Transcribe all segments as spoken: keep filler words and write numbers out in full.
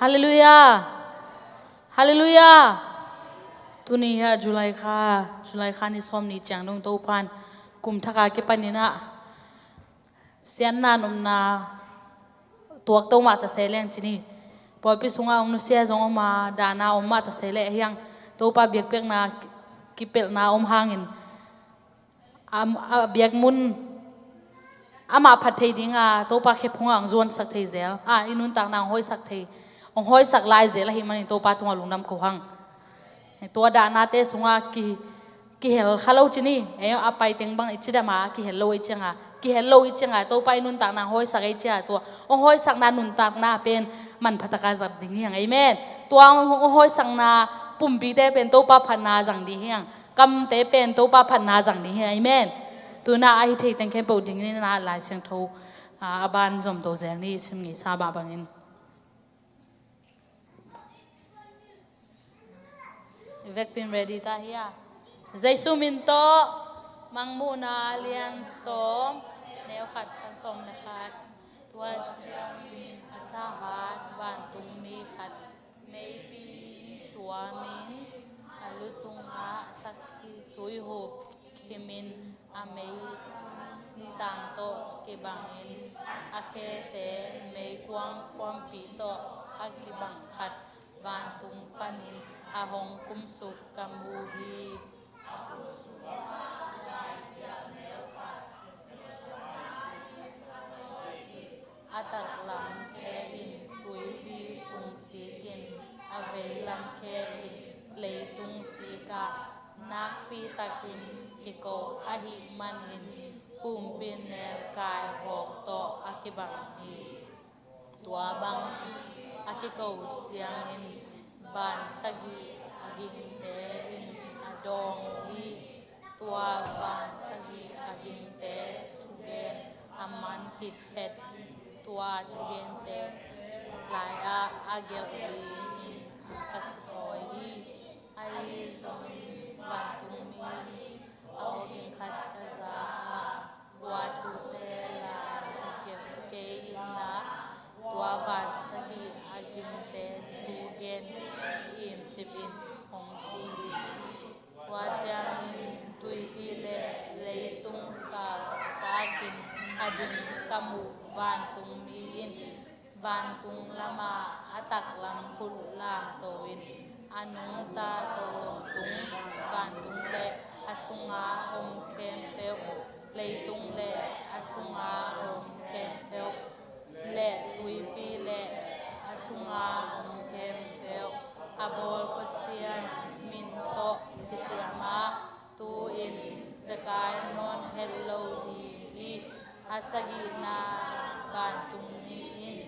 Halleluiah. Halleluiah. Tuni hi-a July kha, July kha ni sawm ni ciang dong Topa'n kum thak a kipanin ah siatna nopna tuakto mah ta se leng ci ni. Pawlpi sungah hong nusia zong om a, dahna om mah ta se leh hiang, Topa biakpiakna kipelhna om hangin a, a biakmun amah phat thei dinga Topa khephungah hong zuansak thei zel a, i nuntakna hong hoihsak thei, hong hoihsak lai zel ahih manin Topa tungah lungdam ko hang. Tua dahnate sungah ki, kihel kha lo ci ni. Ei a pai teng bang i cidam a, kihel lo i cianga, kihel lo i cianga Topa i nuntakna hong hoihsak ei cia, tua hong hoihsakna nuntakna pen manphataka zat ding hiang. Amen. Tua hong, hong hoihsakna pumpite pen Topa phatna zang ding hiang. Kamte pen Topa phatna zang ding hi. Amen. Tuna ahi thei teng khempeuh ding ni na Lai Siangtho, a, a ban zomto zel ni, sim ngeisa bah bangin. I vekpin ready ta hia? Jesu min tawh. Mangmuhna lian sawm, neu khat pan sawm le khat. Tua ciangin a thahat vantungmi khat meipi in tuamin a lu tungah sakhi tui hup khimin a mei nitang tawh kibangin a khete meikuang kuampih tawh a kibang khat vantung panin a hong kumsuk ka mu hi. A taklam khe in tuipi sung sikin, a veilam khe in leitung sikah nakpi takin kiko ahih manin pumpi nelkai hawk tawh a kibang hi. Tua bang a kiko ciangin van sagih a gingte in a dawng hi. Tua van sagih a gingte thugen a man khit phet, tua thugente lai-ah a gelh dingin a kitawi hi. Ahi zongin vantungmi in a aw ging khat ka za a, tua thute lai a gelh kei inla, tua van sagih a gingte thugen imcip in hong ci hi. Tua ciangin tuipi le leitung kaltakin a ding ka muh vantungmi in vantung lamah a taklam khut lamto in a nungta tawntung vantung le a sunga om khempeuh, leitung le a sunga om khempeuh, le tuipi le a sunga om khempeuh a bawl Pasian min tawh kiciam a, tu-in zekai nawn het lo ding hi. A sagihna vantungmi in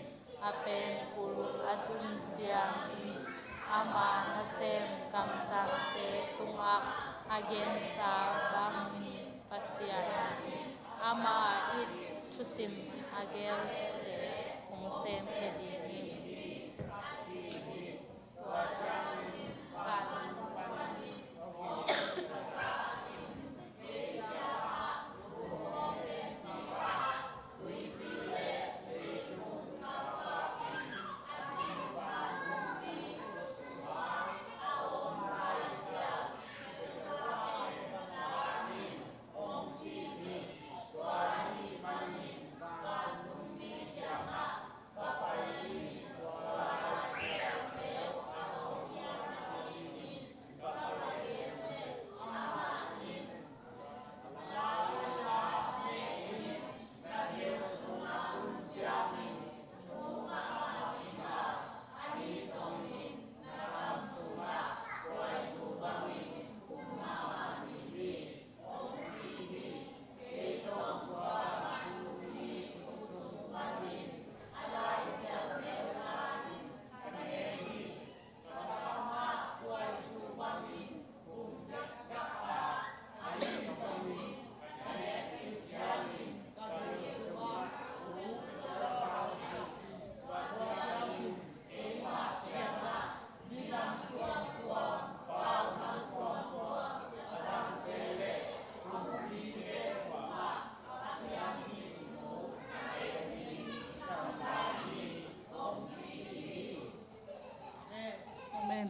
a pengkul a tun ciangin ama nasem kamsangte tungah a gensa bangin Pasian in ama it thusim a gelte hong semkhia ding hi.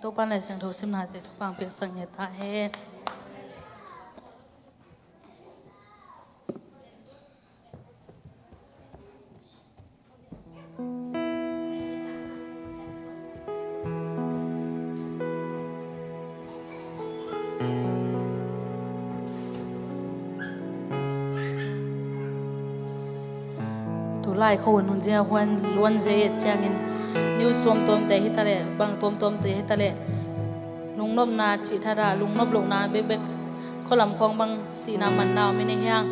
Topa Lai Siangtho simnate thupha piaksak ngei ta hen. Tulai khuahun hun zia huan luan zia et ciangin news tuamtuamte hitaleh, bang tuamtuamte hitaleh, lungnopna cih thadah, lungnop lohna bekbek, khualam khawng bang sihna manna om in a hiang.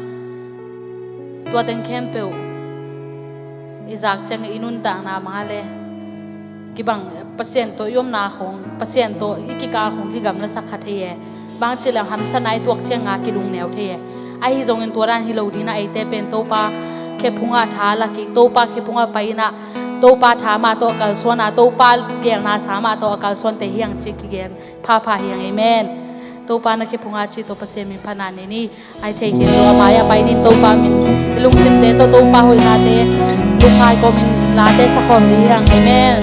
Tua teng khempeuh i zak ciang i nuntakna mah le kibang, Pasian tawh i omna khawng, Pasian tawh i kikal khawng kigamlasak kha thei e. Bang ci leng hamsatna i tuak cianga kilungneu thei e. Ahi zongin tua dan hi lo dina eite pen Topa khephungah tha la kik, Topa khephungah pai ina, Topa tha mah tawh a kalsuana, Topa gelna sa mah tawh a kalsuante hiang ci kigen phapha hiang. Amen. Topa na khephunga ci tawh Pasian min phatna nei ni. Ai thei khin lo a mai-ah pai din Topa min i lungsimte tawh Topa hoihnate lungngai kawmin late sakhawm dih hiang. Amen.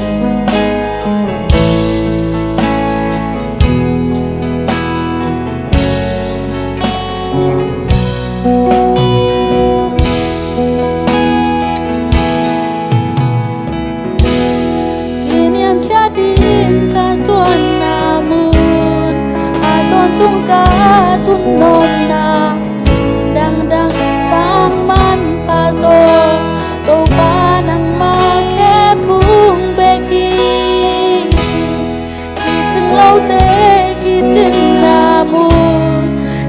Kiniamkhiat in ka zuanna mun, a tawntung ka tun nawnna mun dangdang sang manpha zaw, Topa nangmah khephung bek hi. Kicing lote kicinna mun,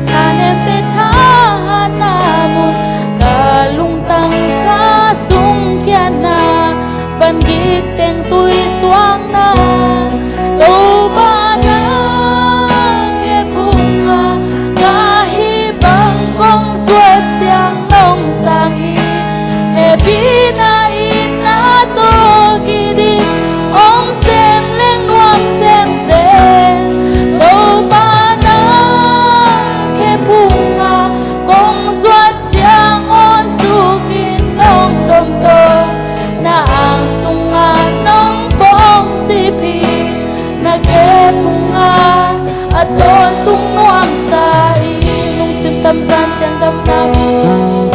thanemte thahatna mun, ka lungtang ka sungkhiatna, van gik teng tui suakna, Topa na khephunga ka hih bang kong zuat ciang nong sang hi. Hehpihna itna tawh kidim, om sem leng nuam semsem, Topa na khephunga kong zuat ciang awn sukin nong domtaw, na ang sunga nong pawng cip hi. Na khephunga a tawntung nuamsa i lungsim tamzan ciang damna mun,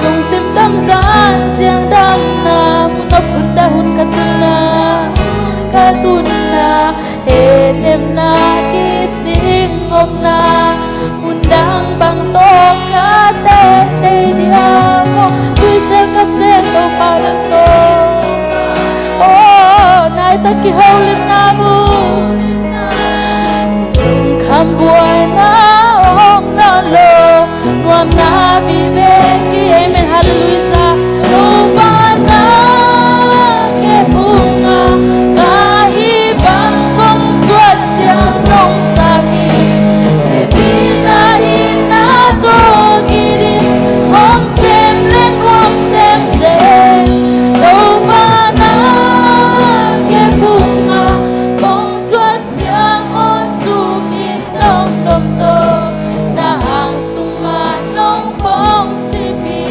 lungsim tamzan ciang damna mun, nop hun dah hun ka tunna, ka tunna, hehtemna kicing omna mun dang bang tawh ka teh thei diam aw, tuisel kapsel Topa bang tawh. Aw, naitak kiholimna mun, lungkham buaina om nawn lo, nuamna vive hi. Amen. Halleluiah. Topa na khephunga ka hih bang kong zuat ciang nong sang hi. Hehpihna itna tawh kidim, om sem leng nuam semsem, Topa na khephunga kong zuat ciang awn sukin nong domtaw, na ang sunga nong pawng cip hi.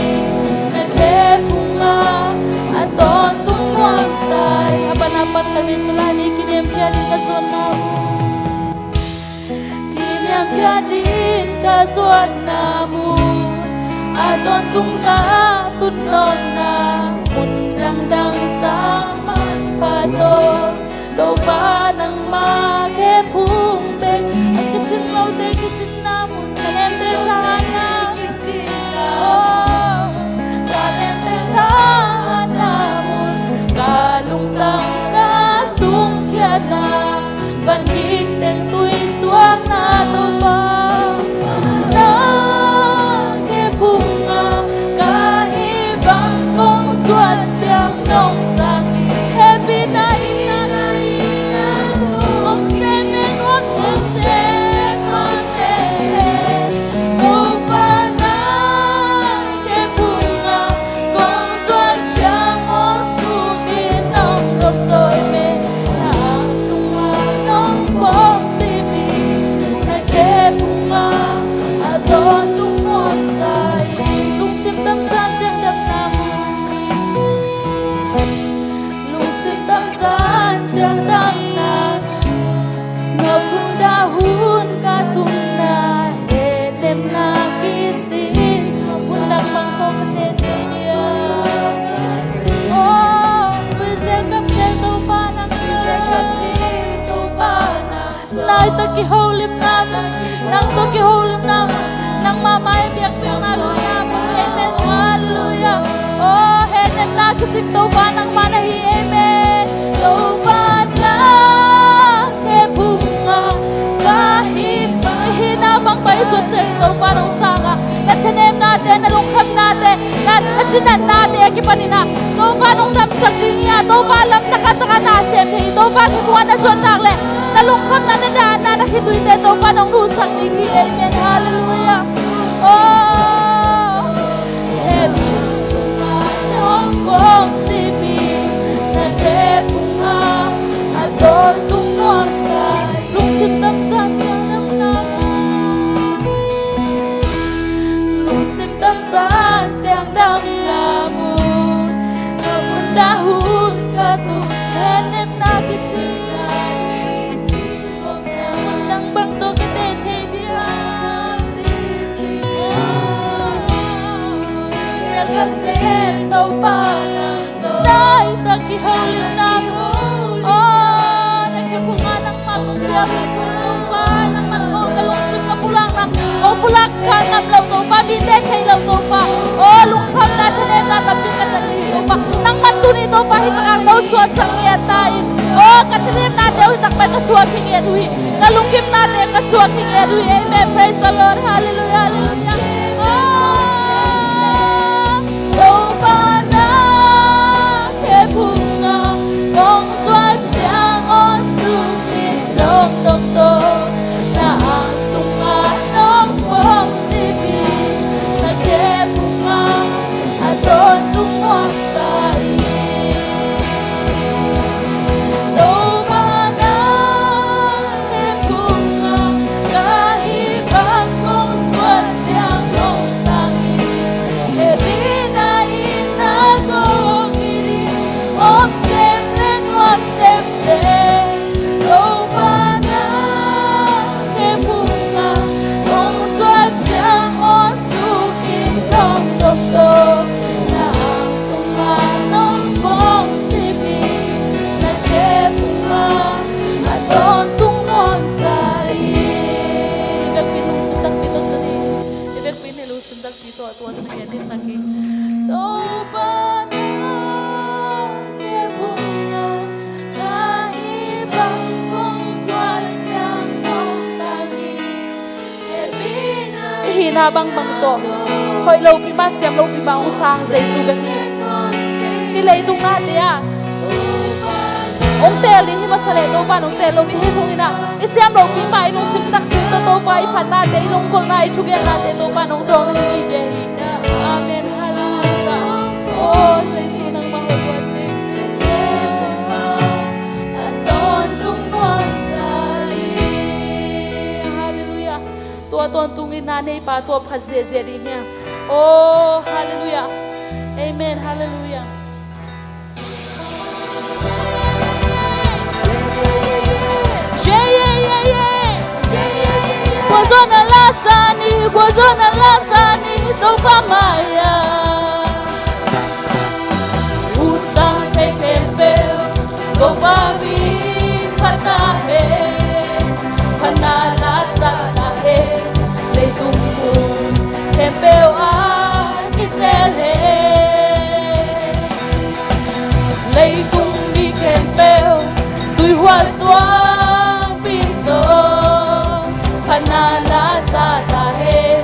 Na khephunga a tawntung nuamsa i. A pan a pan ka dei salani kiniamkhiat in ka zuanna uh. Kiniamkhiat in ka zuanna mun, a tawntung ka tun nawnna mun dangdang sang manpha zaw, Topa nangmah khephung bek hi. Kicin lote kicinna mun, thanemte thahatna, oh, thanemte thahatna mun, ka lungtang ka sungkhiatna, van gik teng tui suakna Topa na khephunga ka hih bang kong zuat ciang nong sang hi. Hehpihna itna, om sem leng nuam semsem, Topa na khephunga kong zuat ciang awn sukin nong domtaw, na ang sunga nong pawng cip hi. Na khephunga a tawntung nuamsa i. Lungsim tamzan ciang damna mun, lungsim tamzan ciang Nang tawh kiholimna, nang tawh kiholimna, nangmah mai biakpiakna luina. Amen. Halleluiah. Oh, hehnemna kicing Topa nangmah na hi. Amen. Topa na khe phungah ka hi. Hihna bang pai suan ciang Topa nong sangah, na thanemnate, na lungkhamnate, na, na cinatnate a kipanin ah Topa nong damsak ding hi a, Topa lam takah takah na sem thei hi. Topa khe phungah na zuan nak leh na lungkhamna, na daanna, na khituite Topa nong nusak ding hi. Amen. Halleluiah. Oh, hehpihna nong kong cip hi. Na khe phungah a tawntung nuamsa hi. Lungsim damzan ciang damna mun, lungsim damzan ciang damna mun, na mun dah hun ka tung. Hehnemna kicing, mun dang bang tawh ka teh thei ding a. Zel ka zel Topa nang tawh, nai tak kiholimna. Oh, na khe phungah nangmah kong biak hi. Topa nangmah kong ka lungsim ka pulakna, kong pulak kha ngam lo Topa, mite thei lo Topa. Oh, lungkhamna, thanemna tampi ka tel hi Topa. Nangman tuni Topa hi takah no suahsak ngiat ta in. Oh, ka thanemnate uh hi tak pai ka suah khingiat uh hi. Ka lungkimnate ka suah khingiat uh hi. Amen. Praise the Lord. Halleluiah. Halleluiah. Oh, Topa na khe phungah kong zuan ciang awn suk in, lungdam tawh na ang sungah nong kong cip hi. Na khe phungah a tawntung nuamsa hi. Topa na khe phungah ka hih bang kong zuan ciang nong sang hi. Hehpihna in na kong it hi. Om sem le nuam semsem. Topa na khe phungah kong zuan ciang awn suk in, lungdam tawh na ang sungah nong kong cip hi. Na khe phungah a tawntung nuamsa hi. I vekpi in lungsim takpi tawh sa ding. I vekpi in lungsim takpi tawh a tua sa ngiat ding sa hi. Topa na khe phungah ka hih bang kong zuan ciang nong sang hi. I hihna bangbang tawh, hoih lopi mah, siam lopi mah hong sang Jesu bek hi. Hih leitung nate ah hong teel ding hi masa leh Topa in hong teel lo ding hi zongin ah, i siam lopi mah i lungsim takpi tawh Topa i phatnate, i lunggulhna, i thugenna te Topa in hong dawng ding hi. Amen. Halleluiah. Oh, Jesu nangmah hoih tua cing. Halleluiah. Tua tawntung in na neipa tua phat ziahziah ding hi. Oh, halleluiah. Amen. Halleluiah. Kua zaw na la sa ni, kua zaw na la sa ni, Topa mai-ah. Hong sang thei khempeuh Topa min phat ta hen. Phatna la sa ta hen. Leitung khun khempeuh ah kizel hen. Leitung mi khempeuh tuihual suangpi in zong phatna la sa ta hen.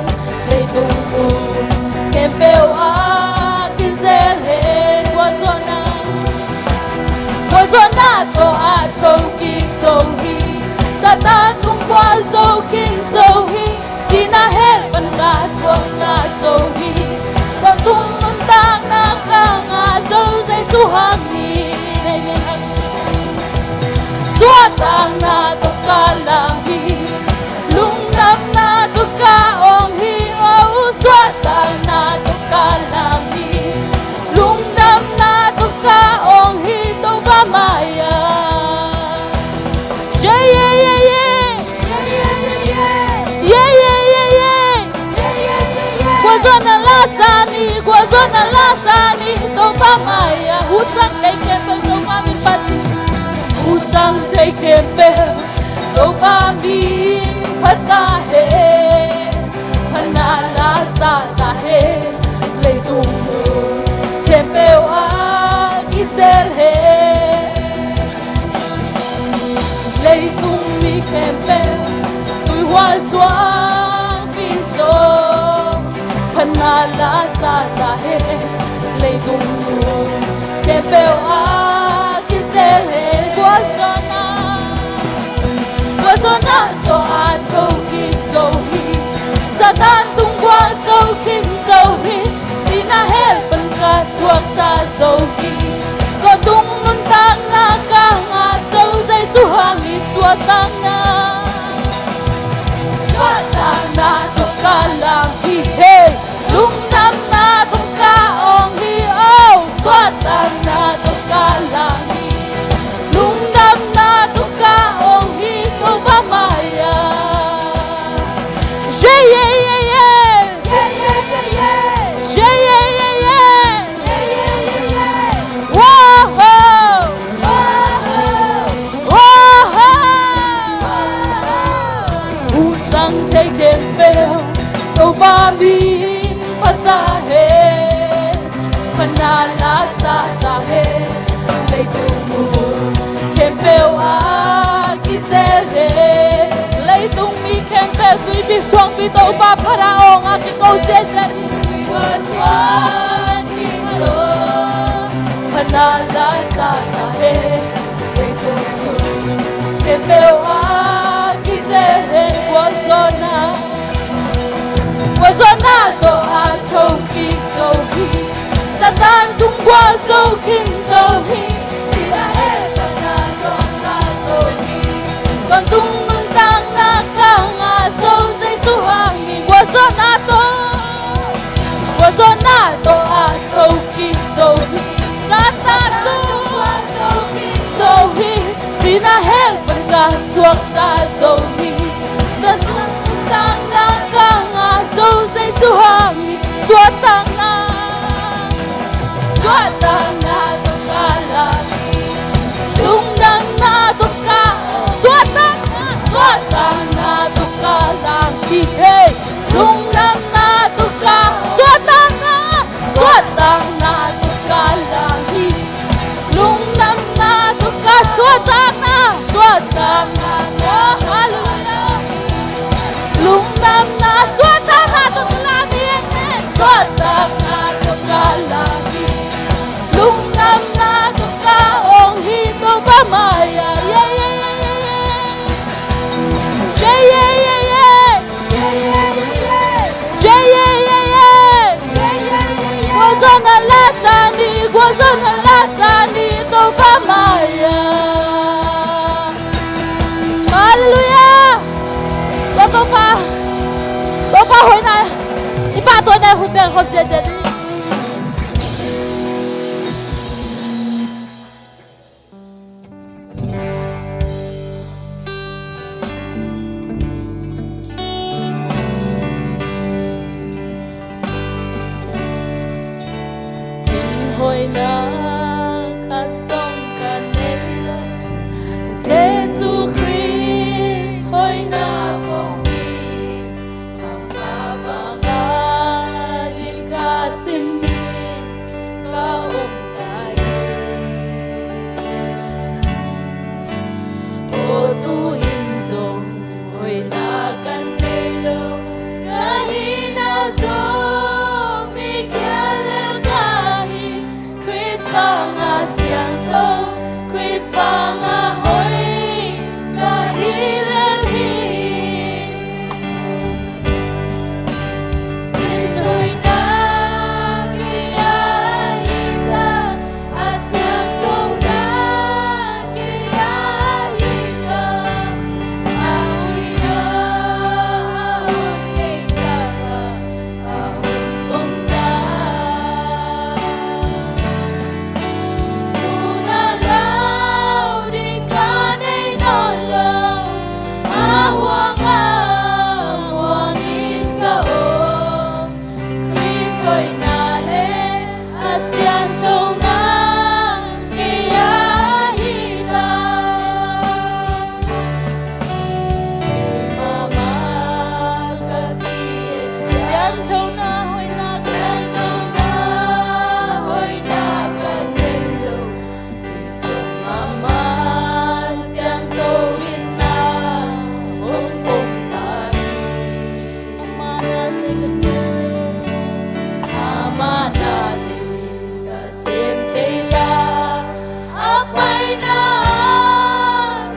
Leitung khun khempeuh ah kizel hen. Kua zawhna, kua zawhna tawh a thokik zo hi. Satan tung kua zo kik zo hi. Sihna hell pan ka suakna zo hi. Tawntung nuntakna ka ngah zo Jesu hang hi. Amen. Suahtakna tawh ka lam hi. Lungdamna tawh ka awng hi. Oh, suahtakna tawh ka lam hi. Lungdamna tawh ka awng hi. Topa mai-ah. Yeah, yeah, yeah, yeah. Leitung mi khempeuh tuihual suangpi zong phatna la sa ta hen. Leitung mun khempeuh a kisel hen. Gualzawhna, gualzawhna tawh a thokik zo hi. Satan tung gual zo khin zo hi. Sihna hell pan ka suakta zo hi. Tawntung nuntakna ka ngah zo, Jesu hangin suahtakna. Suahtakna tawh ka lang hi, hey. Lungdamna tawh ka awng hi, oh. Suahtakna tawh ka lang hi. Lungdamna tawh ka awng hi, Topa mai-ah. Yeah, yeah, yeah, yeah. Yeah, yeah, yeah, yeah. Yeah, yeah, yeah, yeah. Yeah, yeah, yeah, yeah. Whoa, ho. Whoa, ho. Whoa, ho. Hong sang thei khempeuh Topa min phat ta hen. Phatna la sa ta hen. Leitung mun khempeuh a kisel hen. Leitung mi khempeuh tuipi suangpi Topa phat a awng a kiko ziahziah hi. Phatna la sa ta hen. Leitung mun khempeuh a kisel hen. Gualzawhna, gualzawhna tawh a thokik zo hi. Satan tung gual zo khin zo hi. Sihna hell pan ka suakta zo hi. Tawntung nuntakna ka ngah zo, Jesu hangin. Gualzawhna tawh, gualzawhna tawh a thokik zo hi. Satan tung gual zo khin zo hi. Sihna hell pan ka suakta zo hi. Satan tung nuntakna ka ngah zo, Jesu hangin. Suahtakna, suahtakna tawh ka lang hi. Lungdamna tawh ka, suahtakna, suahtakna tawh ka lang hi, hey. Lungdamna tawh ka, suahtakna, suahtakna tawh ka lang hi. Lungdamna tawh ka, suahtakna, suahtakna tawh, halleluiah. Lungdamna, suahtakna tawh ka lang hi, amen. Suahtakna tawh ka lang hi. Lungdamna tawh ka awng hi, Topa mai-ah. Yeah, yeah, yeah, yeah, yeah. Yeah, yeah, yeah, yeah. Yeah, yeah, yeah, yeah. Gualzawhna la sa ni, gualzawhna la sa ni, Topa mai-ah. Halleluiah. Tua Topa, Topa hoihna i pahtawi na hun bel khawm ciat ciat ni. Hoihna khat zong ka nei lo, Jesu Khrist hoihna bawk hi. Amah banga ding ka sim hi, ka om ta hi.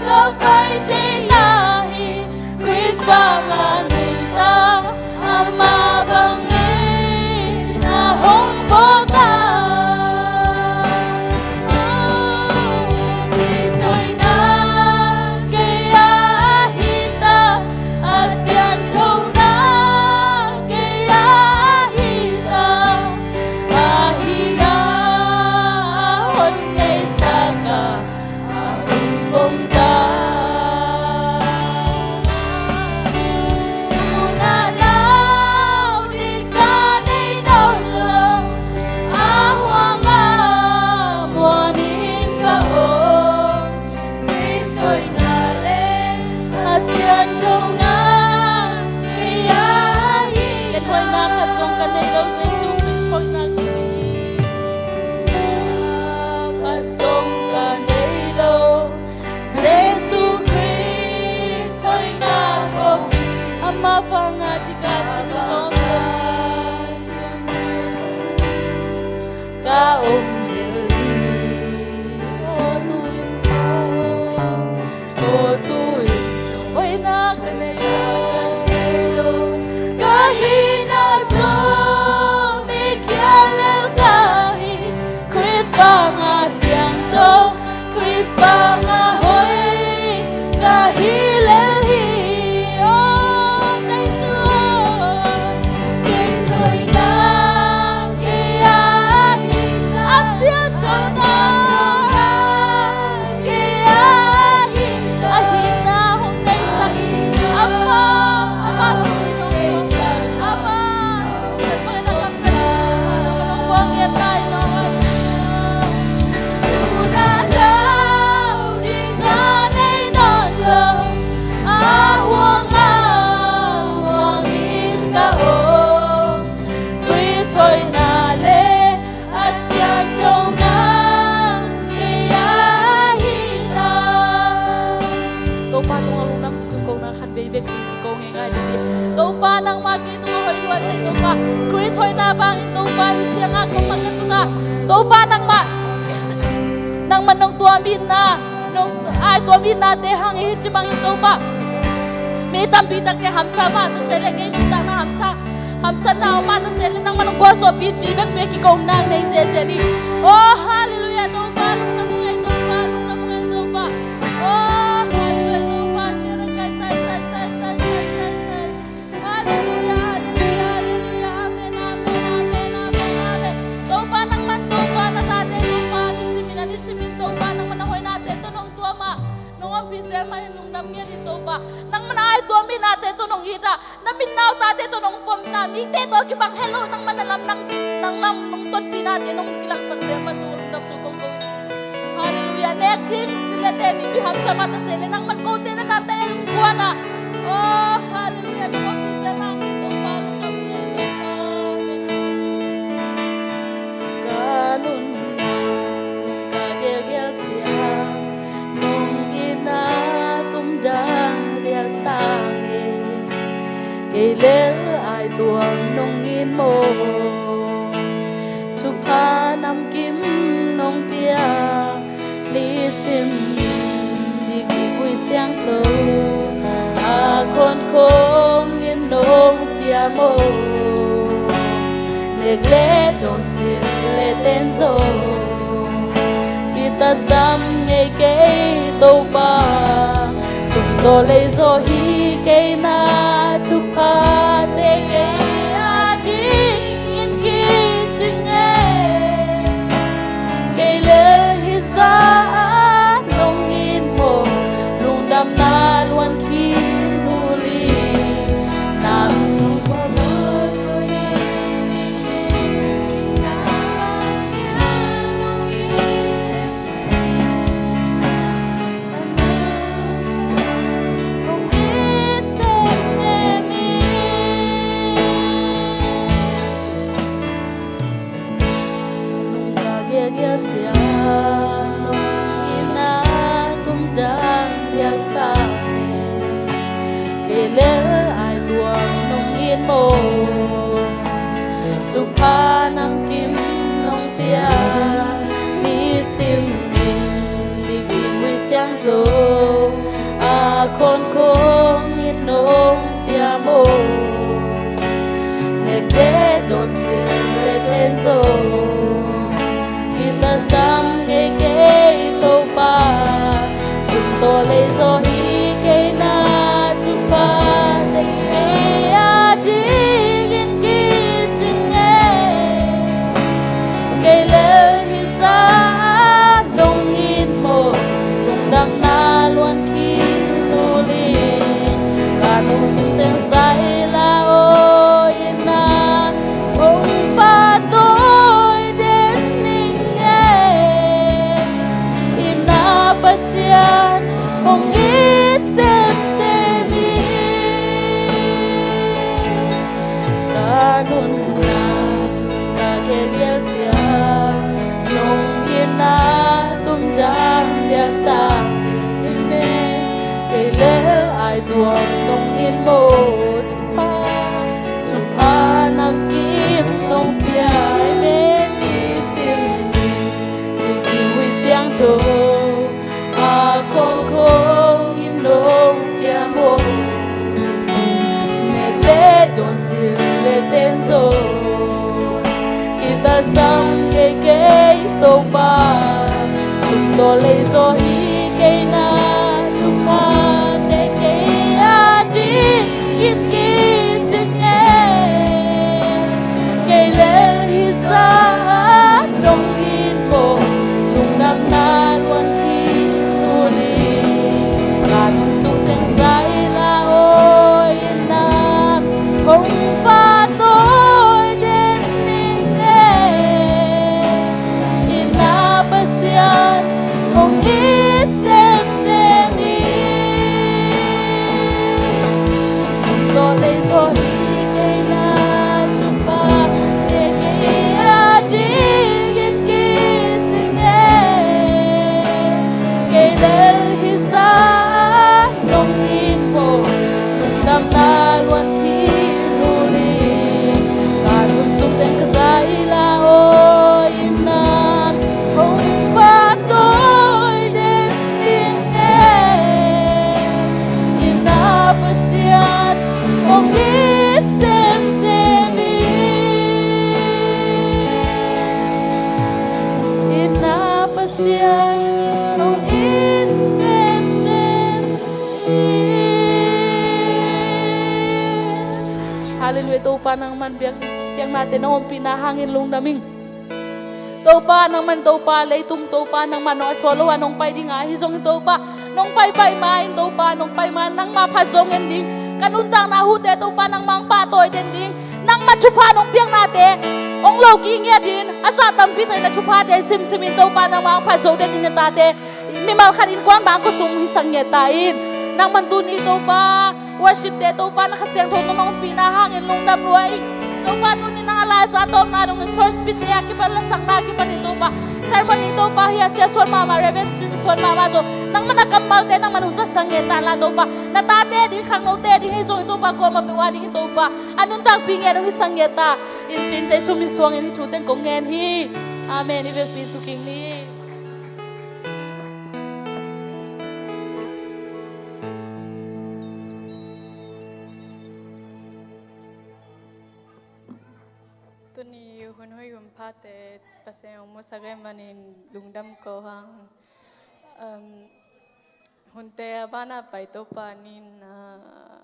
Ka pai theihna hi Khrist banga nungta, amah bangin a hong bawlta. Khrist hoihna kei a hi ta, a sianthona kei a hi ta, a hihna a hon neisak a hong pom ta. Nunah lau ding ka nei nawn lo, a huang a muanin ka om. Khrist hoihna le a sianthona kei a hi. Ken hoihna khat zong ka nei lo, Jesu Khrist hoihna ka nei. Khat zong ka nei lo, Jesu Khrist hoihna kong hi. Amah banga ding ka simin tawm lo. Ka om lel hi. Aw, tu-in zong, aw, tu-in zong hoihna ka nei lo, ka hihna zong mi khial lel ka hi. Khrist banga siangtho, Khrist banga hoih ka hi lel hi. Aw, Jesu, kei hoihna kei a hi ta, a sianthona kei a hi ta, a hihna hong neisak hi. Amah, amah sungin hong neisak, amah. Topa tungah lungdam kikona khat vei vek kiko ngeingai ding hi. Topa nangmah kei tungah hoih lua ci Topa. Khrist hoihna bangin Topa hih ciangah kong mat ka tungah Topa nangmah, nangmah nong tuam itna, nong ai tuam itnate hang hi ci bangin Topa. Mi tampi takte hamsa mah ta se leh kei nuntakna hamsa, hamsatna om mah ta se leh nangmah nong gualzawhpih ci vekpi a kikona nei ziahziah ni. Oh, halleluiah Topa, lungdam ung ei Topa, lungdam ung ei Topa. Oh, halleluiah Topa, share kai sai sai sai sai sai sai sai. Halleluiah, halleluiah, halleluiah. Amen, amen, amen, amen, amen. Topa nangman Topa na tate Topa, nisimin a nisimin Topa nangman na hoihnate tawh nong tuam a, nong ompih zel mah in lungdam ngiat in Topa. Nangman a ai tuam itnate tawh nong it a, na min nau tate tawh nong pom ta, mite tawh kibang helo nangman na lam nang, nang lam nong tonpihnate nong kilangsak zel mah tawh lungdam zo kong ko in. Halleluiah. Nek ding silete ni pi hamsa mah ta se leh nangman kote na nate kuana. Oh, halleluiah. Nong ompih zel nang Topa lungdam ngiat in Topa. Ka nunna ka gelgel ciang nong itna tumdang lian sang e. Kei lel ai tuam nong it maw? Thupha namkim nong pia, nisim dik i Khrih siangtho a khonkhong in nong pia maw? Nek le tawng sil le ten zong kitasam ngei kei Topa. Sum tawh lei zaw hi kei na, thuphate kei a dingin kicing e. Kei le hih zah nong it maw? Lungdamna luan khin uli. Nang Nungta giagia ciang nong itna tumdang lian sang e. Kei le ai tuam nong it maw? Thupha namkim nong pia, nisim in dik Zo a khon khong in nong pia maw? Nekte dawn sil le ten zo i tasam ngei kei Topa. Sum tawh lei zaw hi kei na thupha, tei kei a dingin kicing e. Kei lel hi sa nong in maw, lungdamna luan khin uli. Ka nung sung teng sai la aw, ina hong pahtawi den ning e. Ina Pasian hong it semsem hi. Ka nunna ka gelial cia, nong ina tumdang dia sa in e. Kei lel ai tuam nong in maw, thupha, thupha namkim nong pia in e. Nisim ni i kihui siangtho a khong khong in nong pia maw? Nekte dawn sil le ten zo i tasam ngei kei Topa. Sum tawh lei zaw hi kei na thupha, tei kei a dingin kicing e. Kei lel hi sa nong in maw, lungdamna luan khin uli. Ka nung sung teng sai la aw, ina hong pahtawi den ning e. Ina Pasian hong it semsem hi. Sum tawh lei zaw hi kei na thupha, tei kei a dingin kicing e. Kei lel hi sa nong in maw, lungdamna luan khin uli. Ka nung sung teng ka sai la aw, ina hong pahtawi den ning e. Ina Pasian hong it semsem hi. Ina Pasian hong it semsem hi. Halleluiah. Topa nangman biak, biaknate nong ompihna hangin lungdam ing. Topa nangman Topa, leitung Topa nangman nong a suah lo a nong pai ding a, ahi zongin Topa nong pai pai ma in, Topa nong pai ma nangma phat zong en ding. Ka nuntakna huhte Topa nangma hong pahtawi den ding. Nangma thupha nong piaknate hong lo kingiat in, a zah tampi tawh in a thuphate simsim in Topa nangma hong phat zo den in, na tate mimal khat innkuan bang khuasung hi sang ngiat ta in. Nangman tuni Topa worship te Topa na Kha Siangtho tawh nong ompihna hangin lungdam lua ing. Topa tuni nang a laiza tawpna dongin source pite a kipan, latsakna a kipan in Topa sermon hi Topa hi a sia suan mahmah, Reverend Cin suan mahmah zong nangman a kammalte nangman hong zat sang ngiat ta in la Topa, na tate ding, khangnote ding hi zongin Topa kuamah peuh a dingin Topa a nuntakpih ngiat hong hi sang ngiat ta in, Cin Jesu min suangin hih thu teng kong ngen hi. Amen. I vekpi in tu kik ni. Tuni hun hoih hun phate Pasian hong musak ahih manin lungdam ko hang. Um, hunte a bana pai Topa ni in, ah,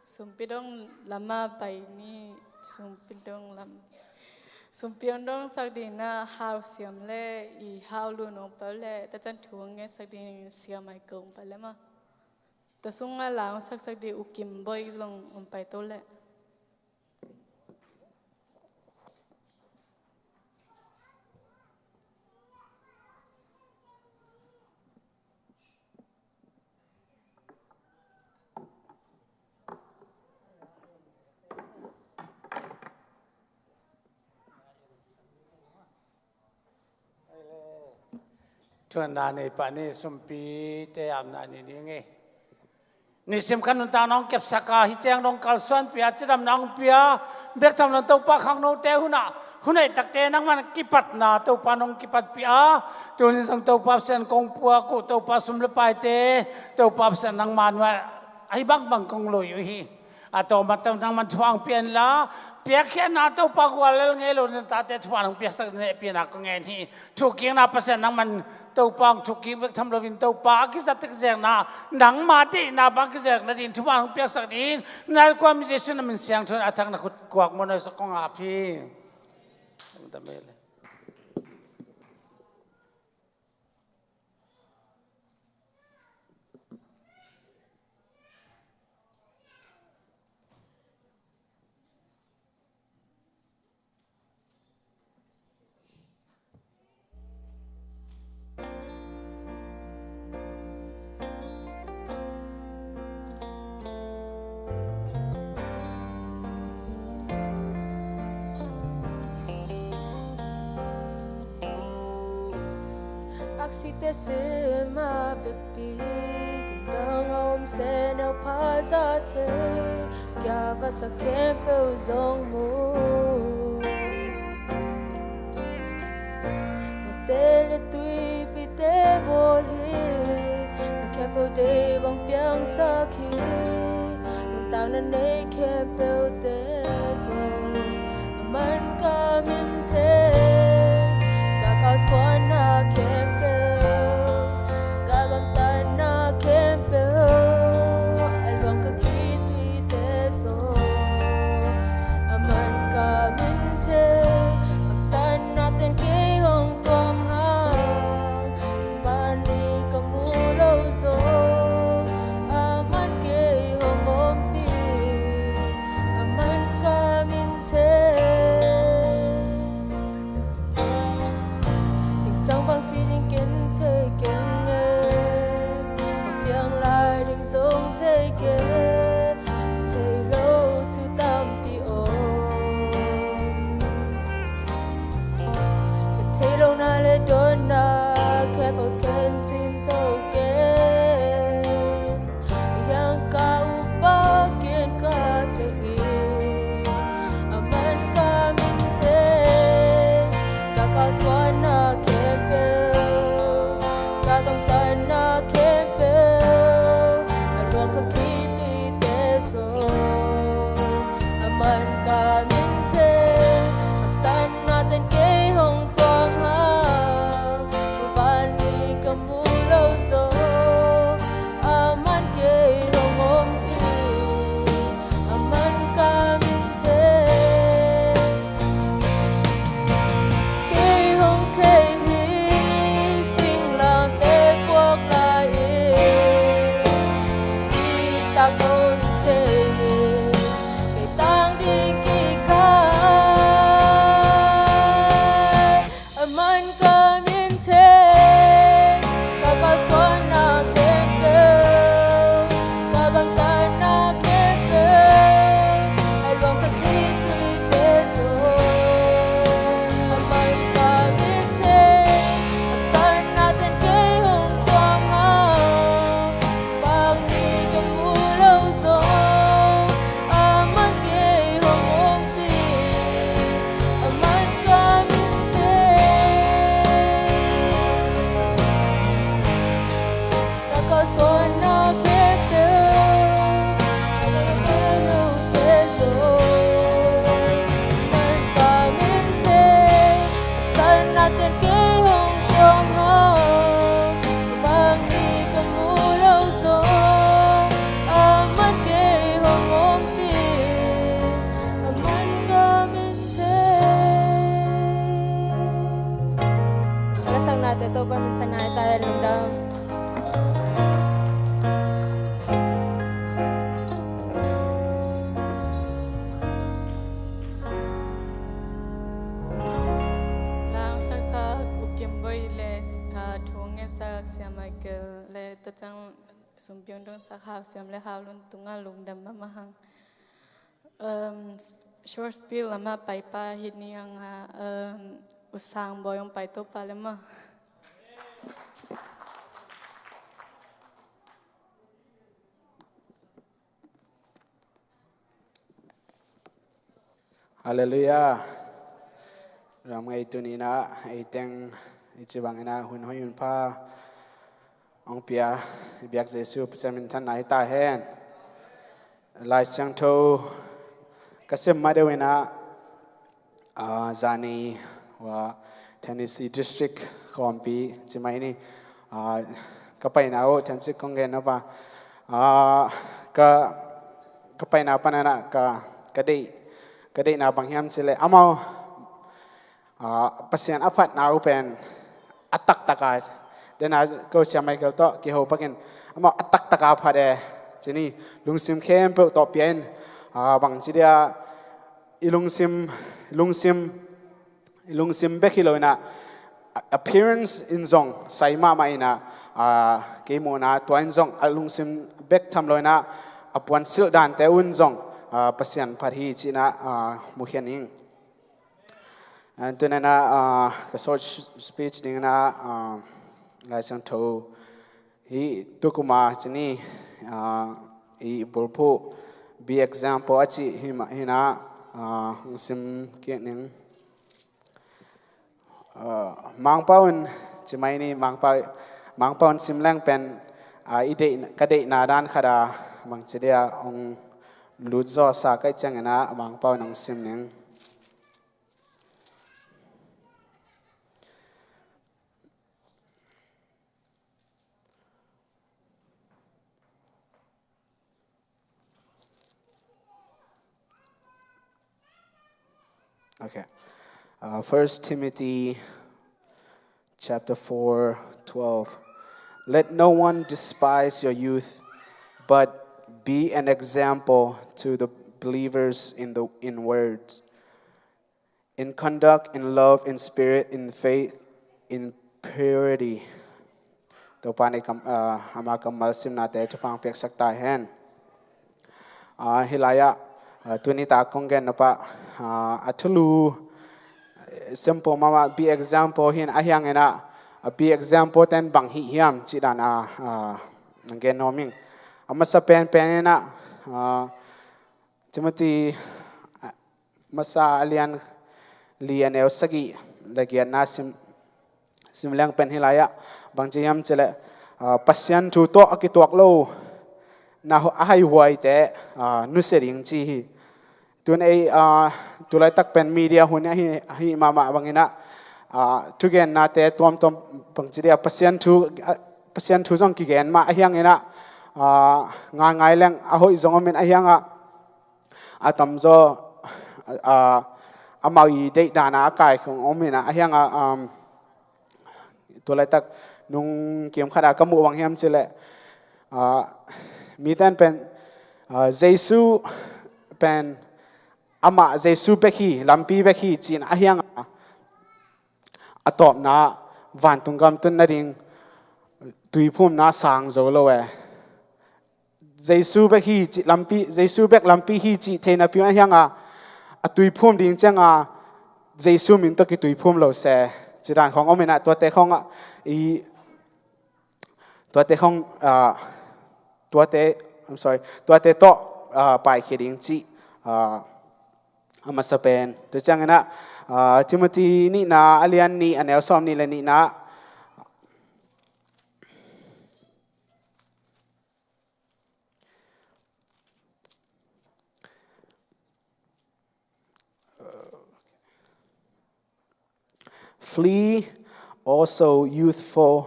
sumpi dong lama pai ni, sumpi dong lam. Sumpi hong dong sak ding na Hau Siam le i Hau Lun hong pai le, ta can thu hong ngen sak ding Siam Ai Ko hong pai le ma. Tua sungah la hong saksak ding U Kim Boih zong hong pai to le. Thuanna nei pah ni, sumpite apna nei ding hi. Nisim khat nuntak nong kepsak a, hih ciang nong kalsuanpih a, cidam nong pia, bek tham lo Topa, khangnote hunah, hun hoih takte nangman kipatna Topa nong kipatpih a, tunin zong Topa Pasian kong puak uh, Topa sum le paite, Topa Pasian nangma nuai ahi bangbang kong lui uh hi. A tawm a tawm nangman thupha hong pia inla, piakkhiatna Topa guallel ngei lo na tate thupha hong piaksak ding hehpihna kong ngen hi. Thukikna Pasian nangman Topa hong thukik bek tham loin Topa a kizat kizekna, nangma deihna bang kizekna ding thupha hong piaksak ding, na lkuami Jesu na min siangtho in a thak na khut kuak mawhna sa kong ap hi. Aksite sim a vekpi, kumdang a om se neu pha za thei, kia va sa khempeuh zong mu. Mite le tuipite bawl hi, na khempeuh dei bang piangsak hi, nuntakna nei khempeuhte zong a man ka min thei, ka kalsuanna khempeuh, ka gamtatna khempeuh, a luang ka kituite zong a man ka min thei, haksatna ten kei hong tuam hang, vanli ka mu lo zong a man kei hong ompih, a man ka min thei. Zingciang bangci ding ken thei keng e, bang piang lai ding zong thei keng, thei lo thu tampi om. Ka thei lohna le dawnna khempeuh ken cin zo keng. Hiang ka upa ken ka thei hi, a man ka min thei, ka kalsuanna khempeuh, ka gamtatna khempeuh, a luang ka kituite zong a man ka min thei, haksatna ten kei hong tuam hang, vanli ka mu lo zong a man kei hong ompih, a man ka min thei. Kei hong thei hi, singlamteh puak lai-in, ci tak hong thei hi, kei tang ding kikhai. A man ka min thei, ka kalsuanna khempeuh, ka gamtatna khempeuh, a luang ka kituite zong a man ka min thei, haksatna ten kei hong tuam hang, vanli ka mu lo zong a man kei hong ompih, a man ka min thei. Ka kalsuanna khempeuh, ka kalsuanna khempeuh zong a man ka min thei, haksatna ten kei hong tuam hang, vanli ka mu lo zong a man kei hong ompih, a man ka min thei. Lasaknate Topa min thang nai ta hen, lungdam. Langsaksak U Kim Boi le, ah, thu ngetsak Sia Michael le, tua ciang sumpi hong dungsak Hau Siam le Hau Lun tungah lungdam mahmah hang. Um, short spiel lamah paipa hi ni hang a, um, U Sang Boi hong paito pah le maw. Halleluiah. Ram ngei tuni-in ah ei teng i ci bangin ah hun hoih hun pha hong pia i biak Jesu Pasian minthanna hi ta hen. Lai Siangtho ka sim ma deuh in ah, ah, zani wa Tennessee District khawmpi ci mai ni, ah, ka paina uh themcik kong gen nop a, ah, ka, ka paina panin ah ka, ka deih, ka deihna bang hiam cih leh amau, ah, Pasian a phatna uh pen a taktak a, den a ko sia Michael tawh kiho pakin amau a taktak a phat e ci ni, lungsim khempeuh tawh pia in, ah, bang ci dia i lungsim, lungsim, i lungsim bek hi lo in ah appearance in zong sai mahmah in ah, ah, kei muhna tua in zong a lungsim bek tham lo in ah a puansilh dante un zong, ah, Pasian phat hi cih in ah, ah, mukhia ning. And tuni-in ah, ah, ka short speech dingin ah, ah, Lai Siangtho hi, tu kum a ci ni, ah, i bulphuh be example a cih hi mah, hi in ah, ah, hong sim kik ning. Ah, Mangpau in ci mai ni, Mangpau, Mangpau in sim leng pen, ah, i deih, ka deihna dan khat a bang ci dia hong lut zawh sa ka hih ciangin ah Mangpau in hong sim ning. Okay. Uh, First Timothy chapter four, twelve. Let no one despise your youth, but be an example to the believers in the, in words, in conduct, in love, in spirit, in faith, in purity. Topa in ei kam, ah, ama kammal simnate thupha hong piaksak ta hen. Ah, hih lai-ah, ah, tuni tak kong gen nop ah, ah, a thulu, eh, simple mahmah, be example hi in, ahi hangin ah, a be example ten bang hih hiam cih dan a, ah, nang gen nuam ing. A masa penpen in ah, ah, Timothy, ah, Masa a lian li a neu sagih le giatna sim, sim leng pen hih lai-ah bang ci hiam cih leh, ah, Pasian thu tawh a kituak lo na hu-, a haihuaite, ah, nusia ding ci hi. Tun ei, ah, tulaitak pen media hun ahi, ahi mahmah bangin ah, ah, thugennate tuamtuam bang ci dia Pasian thu, ah, Pasian thu zong kigen mah ahi hangin ah, ah, ngaingai leng a hoih zong om in ahi hang ah, a tamzaw, ah, amau i deih dan a a kai khong om in ah, ahi hang ah, um, tulaitak nung kim khat a ka muh bang hiam cih leh, ah, miten pen, ah, Jesu pen amah Jesu bek hi, lampi bek hi ci in ahi hang ah, a tawpna vantung gam tun nading tuiphumna sang zo lo e. Jesu bek hi cih lampi, Jesu bek lampi hi cih thei napi un ahi hang ah, a tuiphum ding ciang ah Jesu min tawh kituiphum lo se, ci dan khong om in ah, tuate khong ah, i, tuate khong, ah, tuate, I'm sorry, tuate tawh, ah, paikhia ding cih, ah, a masa pen. Tua ciangin ah, ah, Timothy nihna a lian nih a neu sawmnih le nihna. Flee also youthful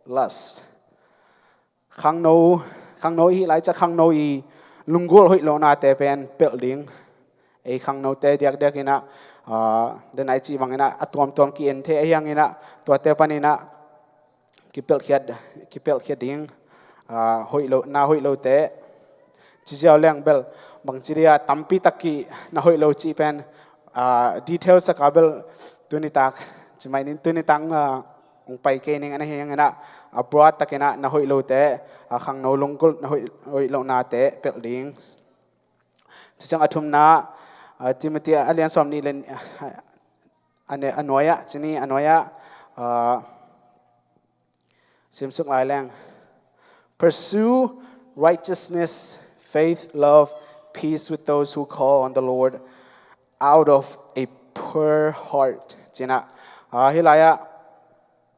lust. Khangno, khangno i hih lai ciang khangno i lunggulh hoih lohnate pen pelh ding. Ei khangnote diakdiak in ah, ah, den a i cih bangin ah, a tuamtuam ki-en thei ahi hangin ah, tuate panin ah, kipelhkhiat, kipelhkhiat ding, ah, hoih lo, na hoih lote. Ci ziau leng bel, bang ci dia tampi tak ki na hoih lo cih pen, ah, detail sak a bel tuni tak, ci mai ning tuni tak, ah, hong pai kei ning a, ahi hangin ah, a broad takin ah na hoih lote, ah, khangno lunggulh na hoih, hoih lohnate pelh ding. Ci ciang a thumna, ah, Timothy a lian sawmnih le, ah, a ne-, a nuai-ah, ci ni a nuai-ah, ah, simsuk lai leng. Pursue righteousness, faith, love, peace with those who call on the Lord out of a pure heart. Ci-in ah, ah, hih lai-ah,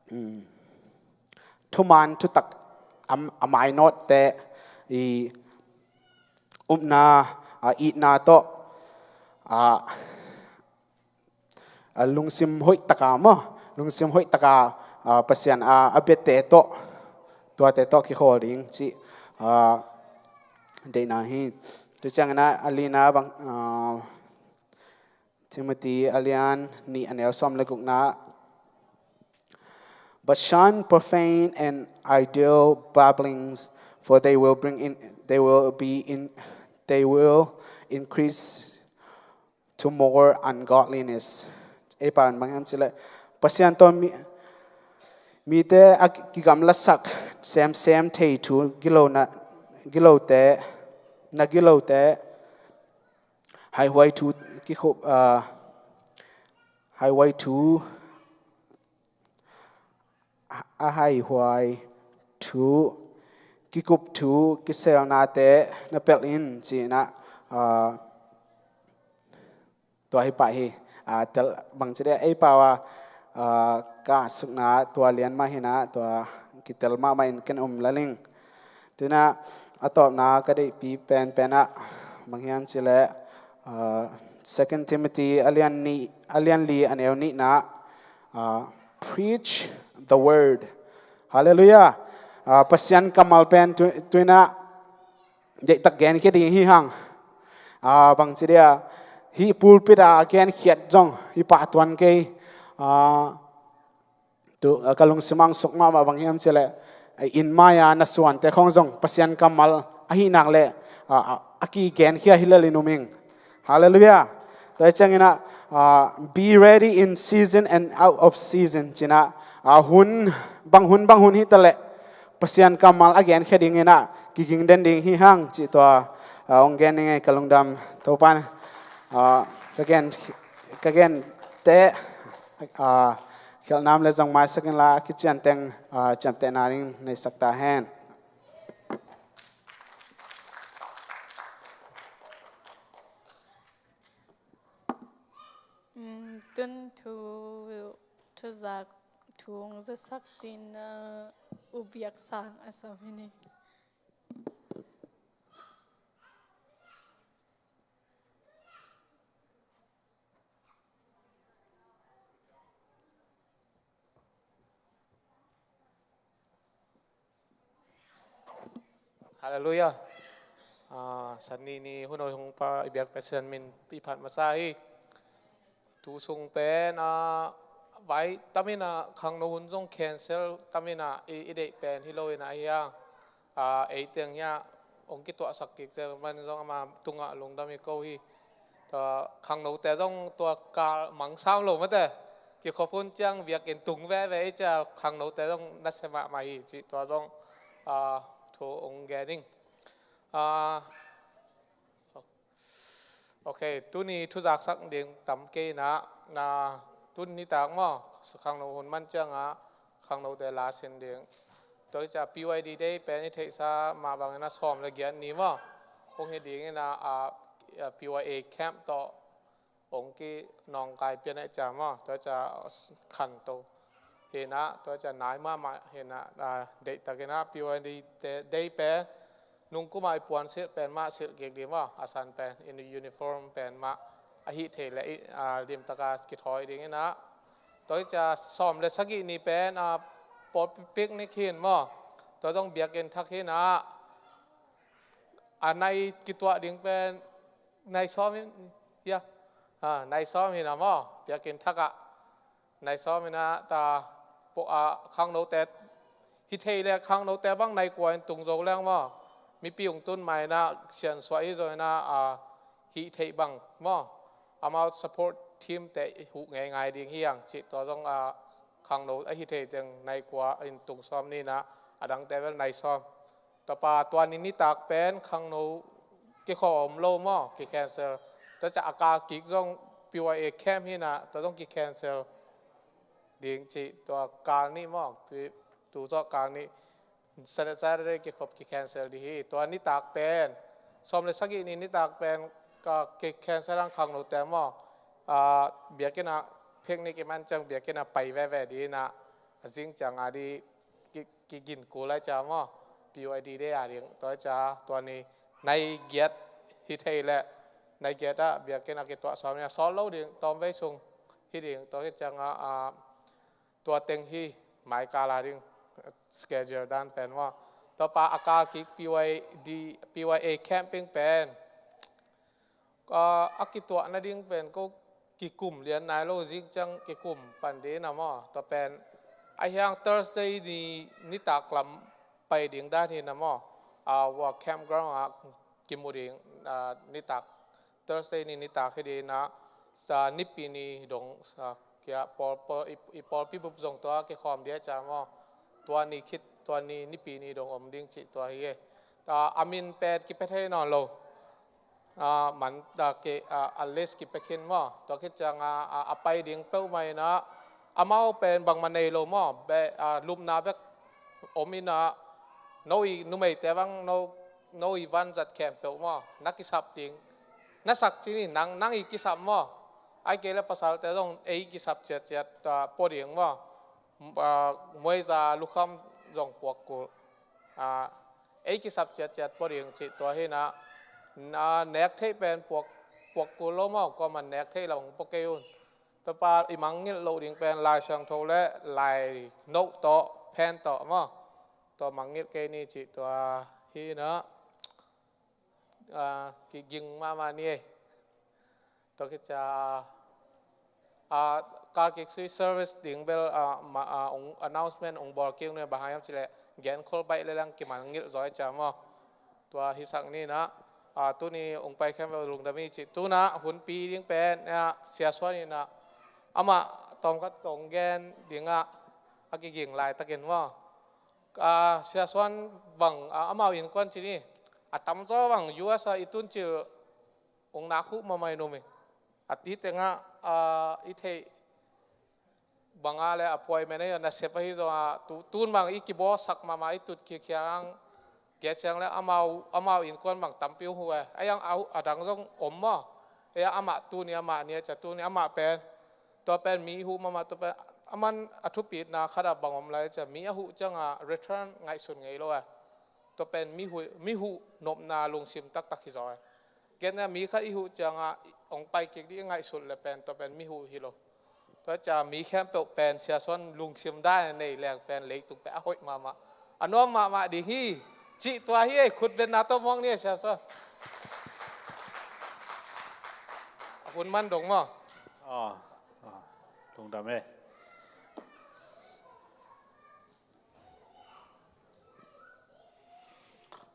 um, thuman thutak a, a mainawtte i upna, ah, itna tawh, ah, ah, lungsim hoih taka maw, lungsim hoih taka, ah, Pasian, ah, a biate tawh, tuate tawh kikhawl ding cih, ah, deihna hi. Tua ciangin ah a lina bang, ah, Timothy a lian nih a neu sawm le gukna. But shun profane and idle babblings, for they will bring in, they will be in, they will increase to more ungodliness. Ei pau in bang hiam cih leh, Pasian tawh mi, mite a kigamlasak semsem thei thu gilona, gilote, na gilote, haihuai thu kikhup, ah, haihuai thu, a haihuai thu, kikup thu, kiselnate na pelh in, ci-in ah, ah, tua hi pah hi. Ah, tel, bangci dia, ei pau a, ah, ka sukna tua lian mah hi-in ah, tua kitel mahmah in ken um lel ing. Tua-in ah a tawpna ka deihpih penpen ah bang hiam cih leh, ah, Second Timothy a lian nih, a lian li a neu nihna, ah, preach the word. Halleluiah. Ah, Pasian kammal pen tu, tu-in ah deihtak genkhia ding hi hang. Ah, bangci dia, hih pulpit ah a genkhiat zong hi pah tuan kei. Ah, tu, ah, ka lungsim ah hong suk mahmah bang hiam cih leh, ah, inn mai-a na suante khawng zong Pasian kammal ahih nak leh, ah, ah, a kigenkhia hi lel in um ing. Halleluiah. Tua hi ciangin ah, ah, be ready in season and out of season, ci-in ah, ah, hun, bang hun, bang hun hi ta leh Pasian kammal a genkhia dingin ah kiging den ding hi hang cih tua, ah, hong gen ning ei, ka lungdam. Topa'n, ah, ka gen, ka gente, ah, khialhnam le zong maisak inla, a kician teng, ah, ciamtehna ding neisak ta hen. Mm, tun thu, thuzak thu hong zasak dingin, uh, U Biak Sang a sam hi ni. Halleluiah. Ah, Sunday ni hun awi hong pa i biak Pasian min i phat masa hi. Tu sung pen, ah, vai tam in ah, khangno hun zong cancel tam in ah, i, i deih pen hi lo in ah hi a. Ah, ei teng hiah hong kituahsak kik zel man zong ama tungah lungdam hi ko hi. Tua khangnote zong tua kal mang sam lo mate. Kikhop hun ciang biakinn tung veve i cia khangnote zong nasia mahmah hi cih tua zong, ah, thu hong gen ing. Ah, ok, tuni thuzaksak ding tam kei in ah, na, tuni nitak maw, khangno hun man ciangah khangnote la sin ding. Tua hi ciah P Y D Day pen i theihsa mah bangin a sawm le giat ni maw, hong hi dingin ah, ah, P Y A camp tawh hong kinawngkai pian eh ciah maw, tua hi ciah khanto hi in ah, tua hi ciah nai mahmah hi in ah, ah, deihtakin ah P Y D Day pen nungkum a i puan silh pen mah silh kik ding maw, a san pen in uniform pen mah a hih thei leh i, ah, limtaka kithawi dingin ah. Tua hi ciah sawm le sagih ni pen, ah, pawlpi picnic hi in maw, tua zong biakinn thak hi in ah, a nai kituah ding pen nai sawm hi in, ya, ah, nai sawm hi in ah maw, biakinn thak ah. Nai sawm in ah ta pawh, ah, khangnote, hih thei le khangnote bang nai kua in tung zo leng maw, mipi hong tun ma in ah siansuah hi zo in ah, ah, hih thei bang maw, amau support team te huh ngeingai ding hi hang cih tua zong, ah, khangno a hih thei teng nai kua in tung sawm ni in ah, a dangte bel nai sawm. Tua pa tua ni nitak pen khangno kikhawm lo maw, ki cancel. Tua ciah a kal kik zong P Y A camp hi in ah, tua zong ki cancel ding cih tua kal nih maw, pi-, tu zawh kal nih Saturday, Saturday kikhop ki cancel ding hi. Tua nitak pen, sawm le sagih ni nitak pen ka ki cancel ang khangnote maw. Ah, biakinn ah picnic i man ciang biakinn ah pai veve ding in ah, a zing ciang a ding ki, kigin kul lai cia maw. P Y D day a ding tua cia tua ni nai giat hi thei leh nai giat ah biakinn ah kituah sawm ni a sawt lo ding tawmvei sung hi ding tua hi ciang a, ah, tua teng hi mai kal a ding schedule dan pen maw. Tua pa a kal kik P Y D, P Y A camping pen, ah, a kituah nading pen ko kikum lian nai lo zing ciang kikum pan ding na maw. Tua pen a hiang Thursday ni nitak lam pai ding dan hi na maw. Ah, tua campground ah kimu ding, ah, nitak Thursday ni nitak hi ding na, sa nipi ni dong, sa kia pawl, pawl, i, i pawlpi bup zong tua kikhawm ding a cia maw. Tua ni khit, tua ni nipi ni dong om ding cih tua hi e. Ah, a min pen kipia thei nawn lo. Ah, man, ah, ki, ah, a list kipia khin maw. Tua khit ciang a, ah, a pai ding peuhmah in ah, amau pen bangmah nei lo maw. Be, ah, lupna bek om in ah, no i numeite bang, no, no i vanzat khempeuh maw. Na kisap ding. Na sak ci ni, nang, nang i kisap maw. Ai kei le pasalte zong ei kisap ciatciat, ah, pua ding maw. Ah, muaiza lukham zong puak kul. Ah, ei kisap ciatciat pua ding cih tua hi na, na nek theih pen puak, puak kul lo maw, kuaman nek theih lo hong pua kei un. Tua pa i mangngilh loh ding pen Lai Siangtho le Lai Note tawh, pen tawh maw. Tua mangngilh kei ni cih tua hi na, ah, kiging mahmah ni ei. Tua khit cia, ah, kal kik sui service ding bel, ah, ma, ah, ong, announcement ong bawl kik ni bang hang hiam cih leh genkhol baih le lang kimangngilh zaw cia maw. Tua hisak ni na, ah, tuni ong pai khempeuh lungdam hi cih tu na hunpi ding pen, ah, Sia Suan in ah, amah tawmkhat kong gen ding ah, a kiging laitakin maw. Ah, Sia Suan bang, ah, amau innkuan ci ni. A tamzaw bang U S ah i tun cil ong nak huh mahmah i nuam hi. A ti tengah, ah, i theih bang a le appointment ahi zong, nasep ahi zong a, tu, tun bang i kibawlsak mahmah i tut khiakhia ang. Tua ciang le amau, amau innkuan bang tampi huh e. A yang a, a dang zong om maw. E a amah tuni amah ni a cia tuni amah pen. Tua pen mi huh mahmah tua pen. A man a thupitna khat a bang om lai cia mi a huh ciang a return ngaihsun ngei lo e. Tua pen mi huh, mi huh nopna lungsim taktak hi zaw e. Tua ciang a mi khat i huh ciang a ong pai kik ding i ngaihsut le pen tua pen mi huh hi lo. Tua cia mi khempeuh pen Sia Suan lungsim dan a nei leng pen leitung pen a hoih mahmah. A nuam mahmah ding hi. Cih tua hi ei, khut betna tawh muak ni ei Sia Suan. A hun man dong maw. Ah, ah, lungdam ei.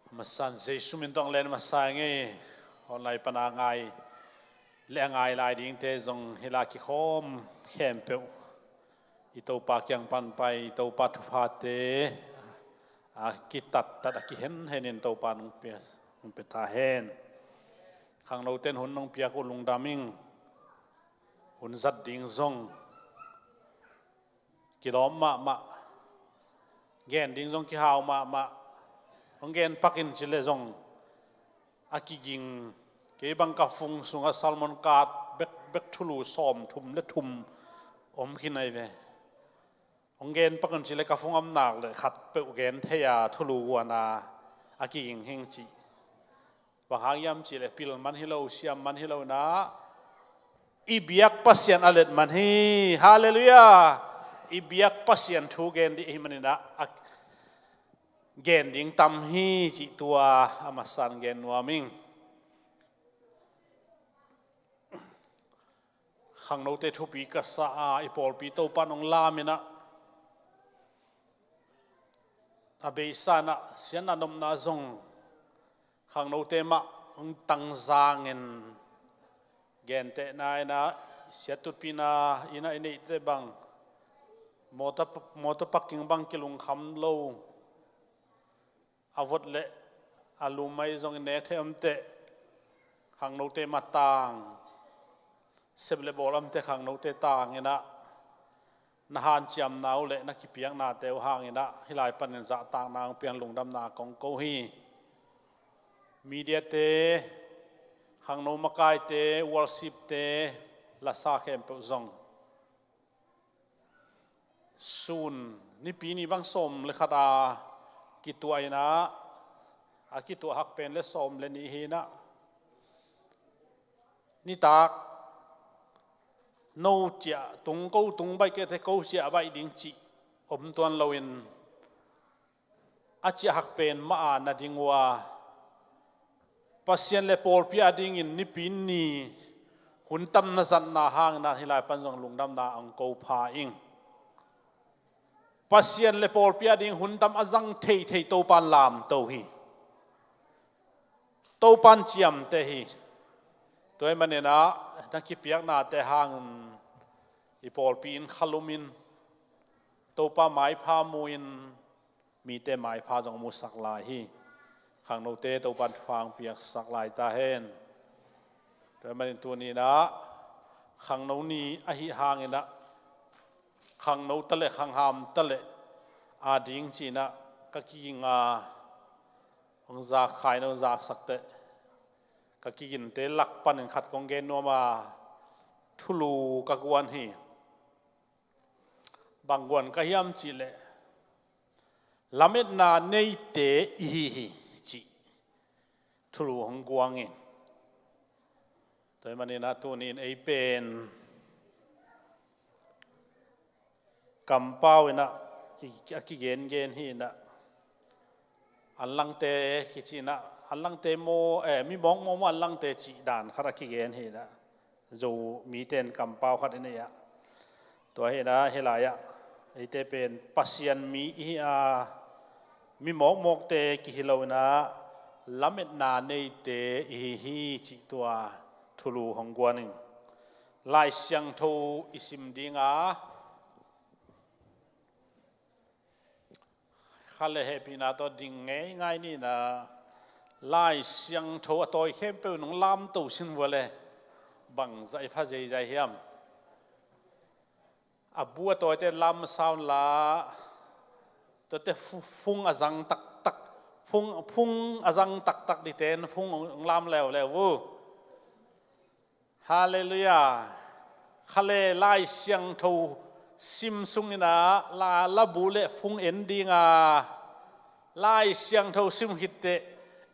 Masa in Jesu min tawh len masa ngei, online pan a ngai le a ngai lai dingte zong hi la kikhawm khempeuh i Topa kiang pan pai, i Topa thuphate a kitattat a kihenhen in Topa nong pia, nong pia ta hen. Khangnote in hun nong piak uh lungdam ing, hun zat ding zong kilawm mahmah, gen ding zong kihau mahmah. Hong gen pakin ci le zong a kiging, kei bang ka fung sungah salmon kat bek, bek thulu sawm thum le thum om khin ahi ve. Hong gen pakin ci le ka fung om nak le khat peuh gen thei a thulu guan a a kiging hing ci. Bang hang hiam cih leh pil man hi lo, siam man hi lo na, i biak Pasian a let man hi. Halleluiah. I biak Pasian thu gen ding hi manin ah, a gen ding tam hi cih tua a masa in gen nuam ing. Khangnote thupi ka sa a, i pawlpi Topa nong lam in ah, a beisa in ah siatna nopna zong khangnote mah hong tangzang in, gentehna in ah siat tutpihna in ah i neihte bang, motor, motor parking bang kilungkham lo, a vot le a lum ahi zongin nek thei omteh khangnote mah tang, sep le bawl omteh khangnote tang in ah, na hanciamna uh le na kipiaknate uh hangin ah hih lai panin zahtakna hong pian lungdamna kong ko hi. Mediate, khangno makaite, worshipte, Lasa khempeuh zong sun nipi ni bang sawm le khat a kituah inah, a kituah hak pen le sawm le nih hinah, nitak no ciah tung, ko tung baih kei te, ko ciah baih ding cih om tuan loin, a ciah hak pen mah a na ding uh a, Pasian le pawlpi a dingin nipi ni hun tam na zatna hangin ah hih lai pan zong lungdamna ang ko pha ing. Pasian le pawlpi a ding hun tam a zang theithei Topan lamto hi. Topan ciamteh hi. Tua ahih manin ah na kipiaknate hangin i pawlpi in khalumin Topa maipha mu-in mite maipha zong musak lai hi. Khangnote Topan thupha ang piaksak lai ta hen. Tua ahih manin tuni inah khangno ni ahih hangin ah khangno ta leh khangham ta leh a ding ci-in ah ka kiging a, hong zak khai, nong zaksak teh ka kiginte lak panin khat kong gen nuam a, thulu ka guan hi. Bang guan ka hiam cih leh, lametna neite i hi hi, cih thulu hong guang ing. Tua ahih manin ah tuni in ei pen kampau inah a kigengen hi inah, anlangte kici inah, anlangte maw, eh, mi mawkmawk maw, anlangte cih dan khat a kigen hi inah, Zo mite in kampau khat i nei ah. Tua hi inah hih lai ah eite pen Pasian mi i hi a, mi mawkmawkte kihi lo inah, lametna neite i hi hi, cih tua thulu hong guan ing. Lai Siangtho i sim ding a, kha le hehpihna tawh ding ngeingai ni inah, Lai Siangtho a tawi khempeuh nong lamto sin vua le bangzah i pha zeizai hiam? A bu a tawite lam masa un la, tuate fu-, fung a zang taktak, fung, fung a zang taktak dingte in fung hong lam leuleu uh. Halleluiah. Kha le Lai Siangtho sim sung inah la, labu le fung en ding a, Lai Siangtho sim khit teh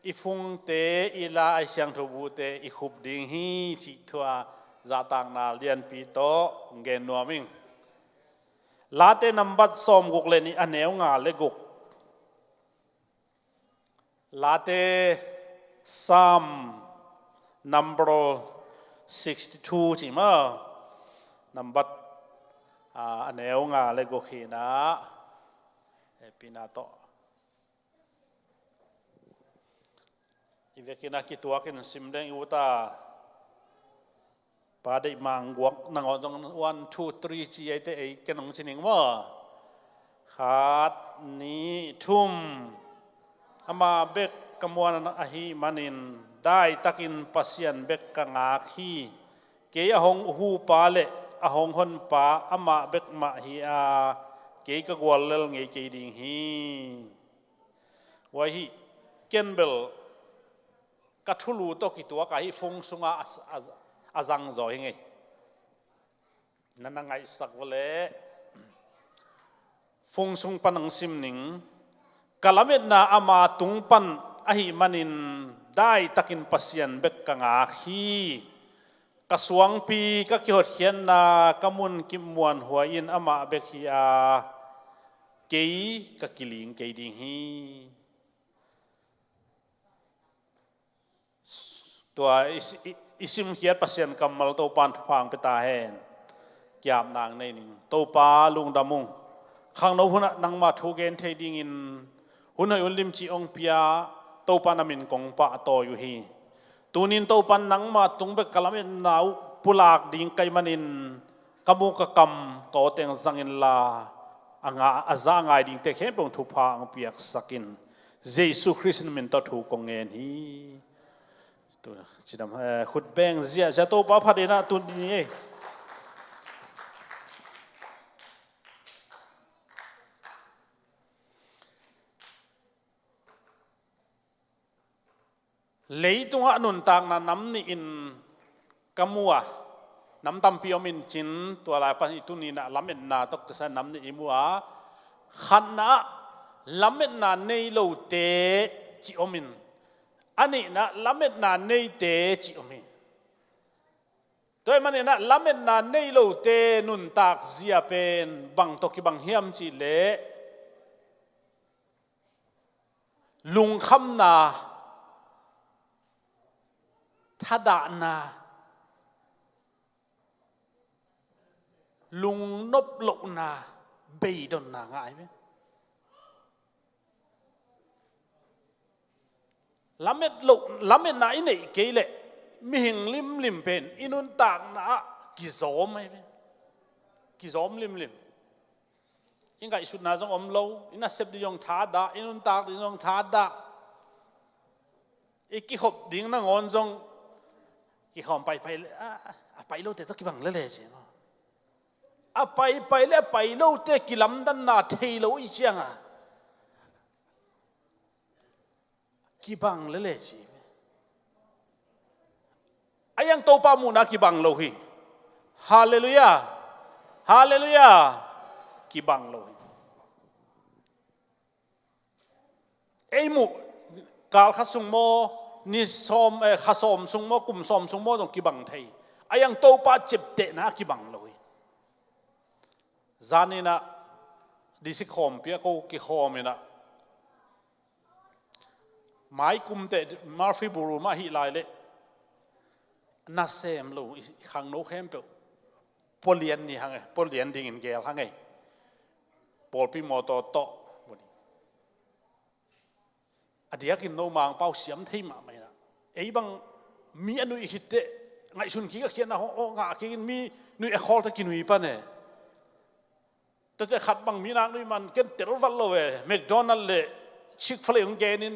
i fungte, i Lai Siangtho bute i khup ding hi, cih thu a zahtakna lianpi tawh hong gen nuam ing. Late nambat sawmguk le nih, a neu nga le guk. Late Psalm number sixty-two ci maw? Nambat, ah, a neu nga le guk hi inah, hehpihna tawh i vekin a kituakin sim deng i ut a. Pa deih mangguak nangawn zong one, two, three ci ei teh ei ken hong ci ning maw? Khat, nih, thum. Amah bek ka muan ahih manin daitakin Pasian bek ka ngak hi. Kei a hong hupa le a hong honpa amah bek mah hi a, kei ka guallel ngei kei ding hi. Huai hi, ken bel ka thulu tawh kituak a, hih fung sungah a, a, a zang zaw hi ngei. Na na ngaihsak vua leh fung sung pan ang sim ning. Ka lametna ama tung pan ahih manin daitakin Pasian bek ka ngak hi. Ka suangpi ka kihotkhiatna ka mun kip muanhuai in amah bek hi a, kei ka kiling kei ding hi. Tua i, i, i simkhiat Pasian kammal Topan thupha ang pia ta hen. Kiapna ang nei ning. Topa lungdam ung. Khangno hunah nangmah thu gen thei dingin hun hoih hun limci hong pia Topa na min kong pahtawi uh hi. Tunin Topan nangmah tung bek ka lametna uh pulak ding ka hih manin ka muk ka kam ka aw teng zang inla, a nga, a za a ngai dingte khempeuh thupha ang piaksak in. Jesu Khrist min tawh thu kong ngen hi. Tu, cidam, eh, khut beng ziahziah Topa phat in ah tun ni ei. Leitungah nuntakna nam nihin ka mu a, Nam tampi om in cin, tua lai pan i tuni-in ah lametna tawh kisai nam nih i mu a, khatna ah lametna nei lote cih om in, a nihna ah lametna neite cih om hi. Tua ahih manin ah lametna nei lote nuntak zia pen bang tawh kibang hiam cih leh, lungkhamna, thadahna, lungnop lohna, beidonna ngah hi ve. Lamet loh, lametna i neih kei leh mihing limlim pen i nuntakna ah kizawm ahi ve. Kizawm limlim. I ngaihsutna zong om lo, i nasep ding zong thadah, i nuntak ding zong thadah. I kikhop ding nangawn zong kikhawm paipai le, a, a pai lote tawh kibang lele ci maw. A paipai le a pai lote kilamdanna thei lo i cianga kibang lele ci. A iang Topa muhna kibang lo hi. Halleluiah. Halleluiah. Kibang lo hi. Ei muh, kal khat sung maw, ni sawm, eh, kha sawm sung maw, kum sawm sung maw zong kibang thei. A iang Topa ciaptehna kibang lo hi. Zanin ah district khawmpi ah ko kikhawm in ah, mai kum teh Murphy Ballroom ah hih lai leh nasem lo i khangno khempeuh pualian ni hang e, pualian dingin gel hang e. Pawlpi mawtaw tawh. A diakin no Mangpau siam thei mahmah in ah, ei bang mi a nuih khit teh ngaihsun kik a khiatna hong, hong ngah kik in, mi nuih a khawl teh kinui pan e. Tate khat bang mi nak nuih man ken tel vat lo e. McDonald le Chick-fil-A hong gen in,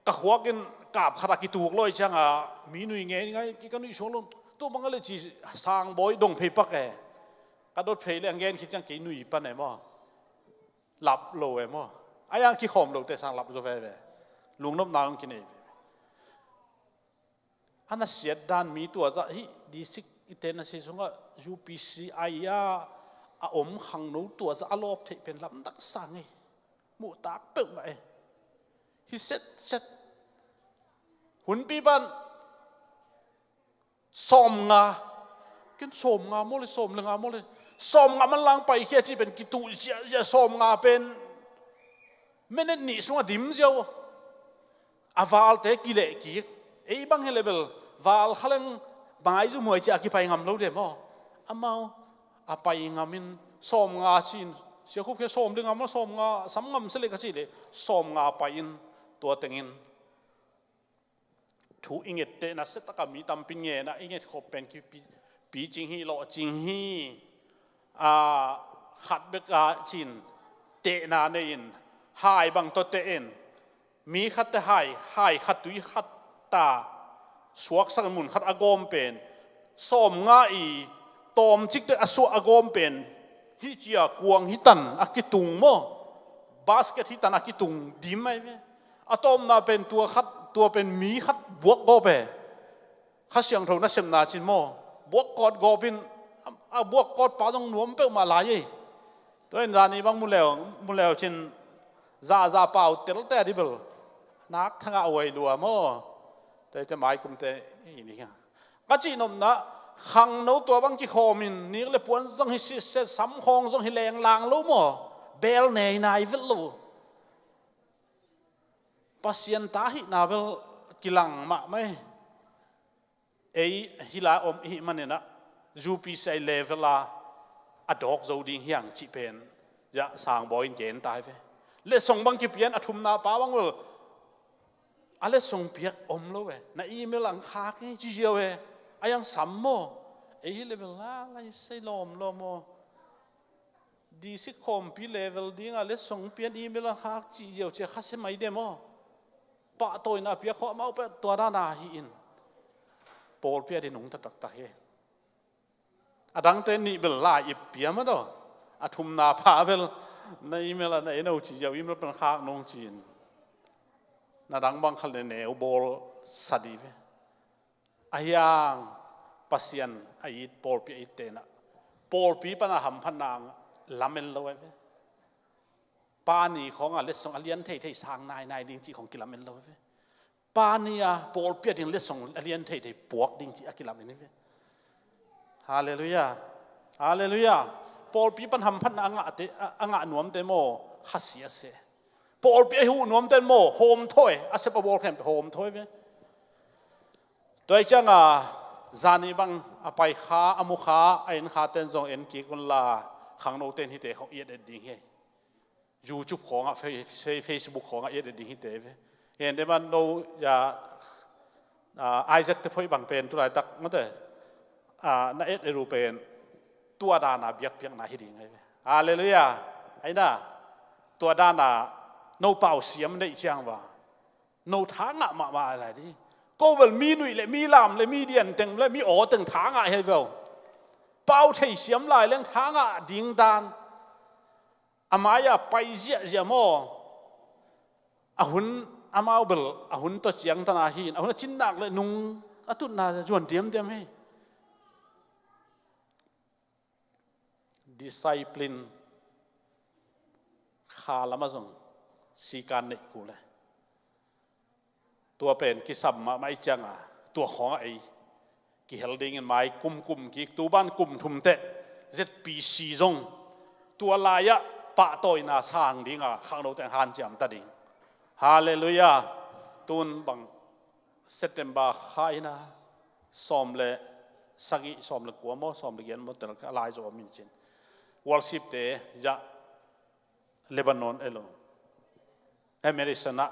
ka khuak in kap khat a kituk lo i cianga mi nui ngen ngai, ki ka nuih suak lo. Tua bang a le ci, Sangbawi dong phei pak e. Ka dot phei le a gen khit ciang kei nui pan e maw. Lap lo e maw. A iang kikhawm lote sang lap zaw veve. Lungnopna hong kinei veve. A nasiat dan mi tua zah hih district i te nasiat sungah U P C I a, a om khangno tua zah a lawp theih pen lamdang sang e. Muhtak peuhmah e. Hi setset. Hunpi pan sawmnga. Ken sawmnga maw le, sawm le nga maw le. Sawmnga manlang paikhia cih pen kituh ziahziah, sawmnga pen minute nih sungah dim ziau. A valte kileh kik. Ei bang hi leh bel val kha leng maizum huai ciah a kipai ngam lo de maw. Amau a pai ngam in sawmnga ci-in, Sia Khup Khe sawm ding ngam lo, sawmnga sam ngam se leh ka cih leh sawmnga pai in tua tengin thu i ngetteh nasia taka mi tampi in ngen a, i ngetkhop pen kipi, picing hi, lawhcing hi. A, khat bek a cin tehna nei in, hai bang tawh teh in, mi khat teh hai, hai khat tui khat ta, suaksak mun khat a gawm pen sawmnga i tawmcik teh a suah a gawm pen hih cia kuang hi tan a kitung maw. Basket hi tan a kitung dim ahi ve. A tawpna pen tua khat, tua pen mi khat buak gawp e. Kha Siangtho nasepna cin maw, buak kawt gawp in, a, a buak kawt pa zong nuam peuhmah lai e. Tua in zani bang mu leu, mu leu cin zahzah pau telte a dibel nak thangah huai lua maw. Tua i te mai kumte i ni ka cihnopna, khangno tua bang kikhawm in nik le puan zong hi sitset, samkhawng zong hi lenglang lo maw. Bel nei nai vet lo. Pasian ta hihna bel kilang mahmah e. Ei hih lai om i hih manin ah U P C I level a a dawk zo ding hi hang cih pen, ya, Sangbawi in gen ta hi ve. Letsong bang kipia in a thumna pa bang bel a letsong piak om lo e. Na email ang khak hi ci ziau e. A iang sam maw. Ei hih level a lai sei lawmlawm maw. District khawmpi level dinga letsong pian email a khak cih ziau cia kha se mai de maw. Pahtawina piak khawh amau peuh tua dana hi in. Pawlpi a di nungta taktak hi. A dangte nih bel lai ip pia mah daw. A thumna pa bel na email a na en o cih ziau email pen khak nung ci-in. Na dang bang khal ne neu bawl sa di ve. A hiang Pasian a it, pawlpi a it tenah pawlpi pana hamphatna ang lamen lo ai ve. Pa ni khawngah letsong a lian theithei sang nainai ding cih khawng kilamen lo ai ve. Pa ni a pawlpi a ding letsong a lian theithei puak ding cih a kilamen ai ve. Halleluiah. Halleluiah. Pawlpi pan hamphatna a ngahte, a, a ngah nuamte maw, khasia seh. Pawlpi a huh nuamte maw, hawmthawi, a sep a bawl khempeuh hawmthawi ve. Tua hi cianga zani bang a pai kha, a mu kha, a en kha ten zong en kik unla, khangno ten hite khawng i et et ding hi. YouTube khawngah, Fe-, Fe-, Facebook khawngah i et et ding hite ve. Hi ente man no ya, ah, Isaac te phoih bang pen tulaitak mate, ah, na et et uh pen tua dana biakpiakna hi ding ai ve. Halleluiah. Aina, tua dana no pau siam neih ciang va no tha ngah mahmah lai ding. Ko bel mi nuih le mi lam le mi dian teng le mi aw teng tha ngah hi bel, pau thei siam lai leng tha ngah ding dan. A mai-ah pai ziahziah maw. A hun, amau bel a hun tawh ciangtana hi in, a hun a cinnak le nung a tutna zuan diamdiam hi. Discipline kha lamah zong sikan neih kul e. Tua pen kisam mahmah i cianga tua khawngah ei kihel dingin mai kumkum kik, tuban kum thum teh Z P C zong tua lai-ah pahtawina sang dinga khangnote hanciam ta ding. Halleluiah. Tun bang September kha ina sawm le sagih, sawm le kua maw, sawm le giat maw tel ka lai zo min cin. Worship te ya Lebanon elo. Amerisana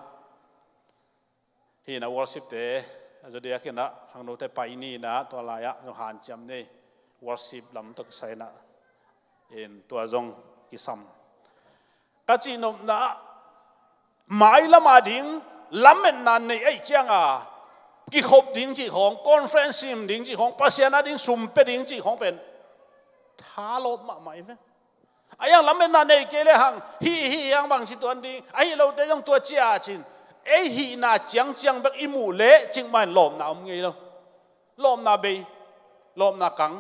hina worship te a zo dia kina khangnote pai ni na tua lai-ah no hanciam nei worship lam tawh kisaina in tua zong kisam. Ka cihnopna ah, mailam a ding lametna nei aih cianga kikhop ding cih khawng, conference sim ding cih khawng, Pasian a ding sum pia ding cih khawng pen tha lawp mahmah i ve. A yang lametna nei kei le hang hih hih hang bang ci tuan ding, ahi lote zong tua cia cin ei hihna ciangciang bek i muh le cikmah in lawpna om ngei lo. Lawpna bei, lawpna kang.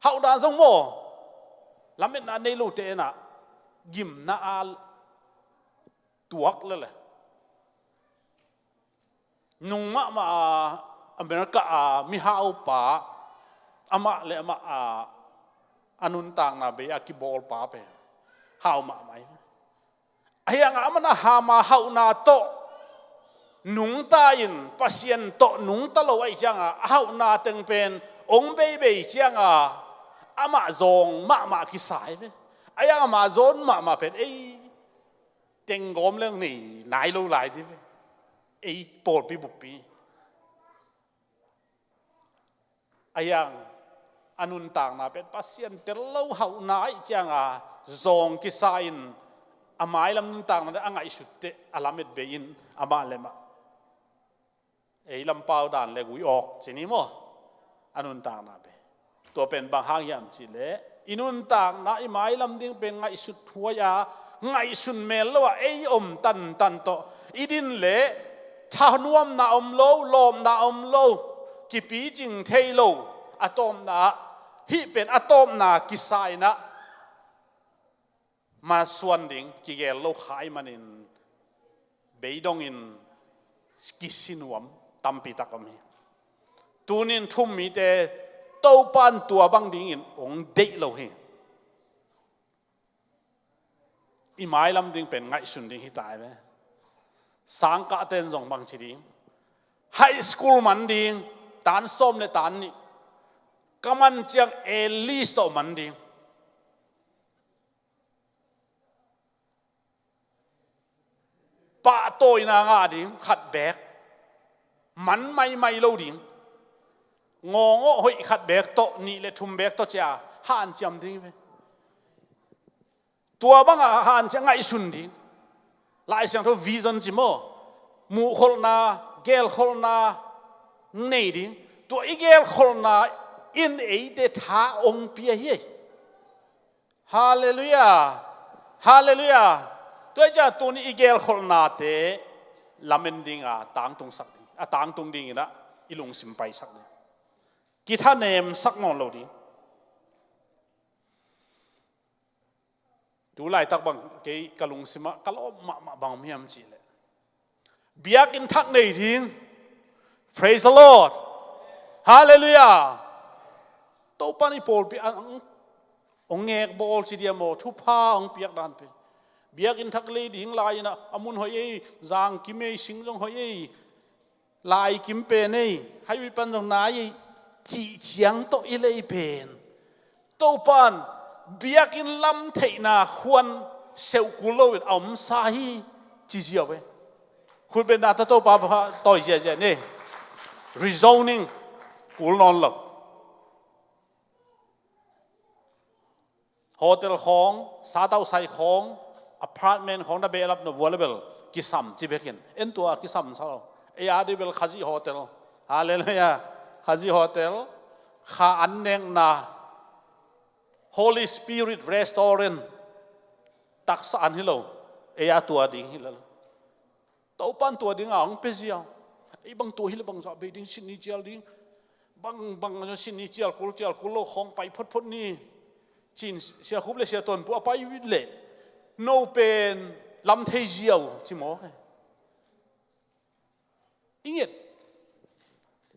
Hauhdan zong maw, lametna nei lote enah gimna a tuak lele. Nung mahmah a America a mihaupa amah le amah a, a nuntakna bei a kibawlpa pen hau mahmah i. Ahi hanga aman a hama hauhna tawh nungta in Pasian tawh nungta lo aih cianga a hauhna teng pen ong beibei cianga amah zawng mahmah kisai ve. Ahi hanga amah zawn mahmah pen ei tenggawm leng nei nai lo lai di ve. Ei pawlpi buppi a yang a nuntakna pen Pasian tel lo hauhna aih cianga zawng kisa in a mailam nuntakna a ngaihsutte a lamet bei in amah le mah ei lampau dan le gui awk cini maw? A nuntakna bei. Tua pen bang hang hiam cihleh i nuntakna i mailam ding pen ngaihsut huai a ngaihsun mel lo a ei om tantan tawh i din le thanuamna om lo, lawpna om lo, kipicing thei lo. A tawpna ah hih pen a tawpna kisa inah masuan ding kigel lo khai manin beidongin kisinuam tampi tak om hi. Tunin thum mite Topan tua bang dingin ong deih lo hi. I mailam ding pen ngaihsun ding hi tai ve. Sangkahten zong bang ci ding, high school man ding, tan sawm le tan nih ka man ciang A list tawh man ding. Pahtawina ngah ding khat beek, man maimai lo ding, ngawngawh hoih khat beek tawh, nih le thum beek tawh cia hanciam ding ve. Tua banga hanciam ngaihsun ding. Lai Siangtho vision ci maw? Muhkholhna, gelkholhna nei ding. Tua i gelkholhna in eite tha ong pia hi. Halleluiah. Halleluiah. Tua i cia tuni i gelkholhnate lamen dinga tangtungsak ding, a tangtung dinginah i lungsim paisak ding. Kithanemsak nawn lo ding. Tu laitak bang kei ka lungsimah ka lawp mahmah bang om hiam cihleh, biakinn thak nei ding. Praise the Lord. Hallelujah. Topa nih pawlpi ang hong ngekbawl ci dia maw, thupha hong piak dan pen. Biakinn thak lei ding lai-in ah, a mun hoih ei, zangkim ei, sing zong hoih ei, laikim pen ei, highway pan zong nai ei, cih ciang tawh i lei pen, Topa in biakinn lam theihna khuan seuh kul loin a omsa hi, ci ziau ei. Khutbetna tawh Topa pha tawi ziazia ni. Rezoning kul nawn lo. Hotel khawng, satausai khawng, apartment khawng na behlap nop uh a leh bel kisam ci bekin. En tua kisam sa lo. Ei a dih bel Khazih Hotel. Hallelujah. Khazih Hotel. Kha an nekna, Holy Spirit Restaurant, taksa an hi lo. Ei a tua ding hi lo. Topa in tua dinga hong pia ziau. Ei bang tua hi leh bang zah bei ding, Sydney cial ding. Bang, bang, Sydney cial kul, cial kul lo khawng pai photphot ni. Cin Sia Khup le Sia Tuanpu a pai leh no pen lam thei ziau ci mawk e. I nget.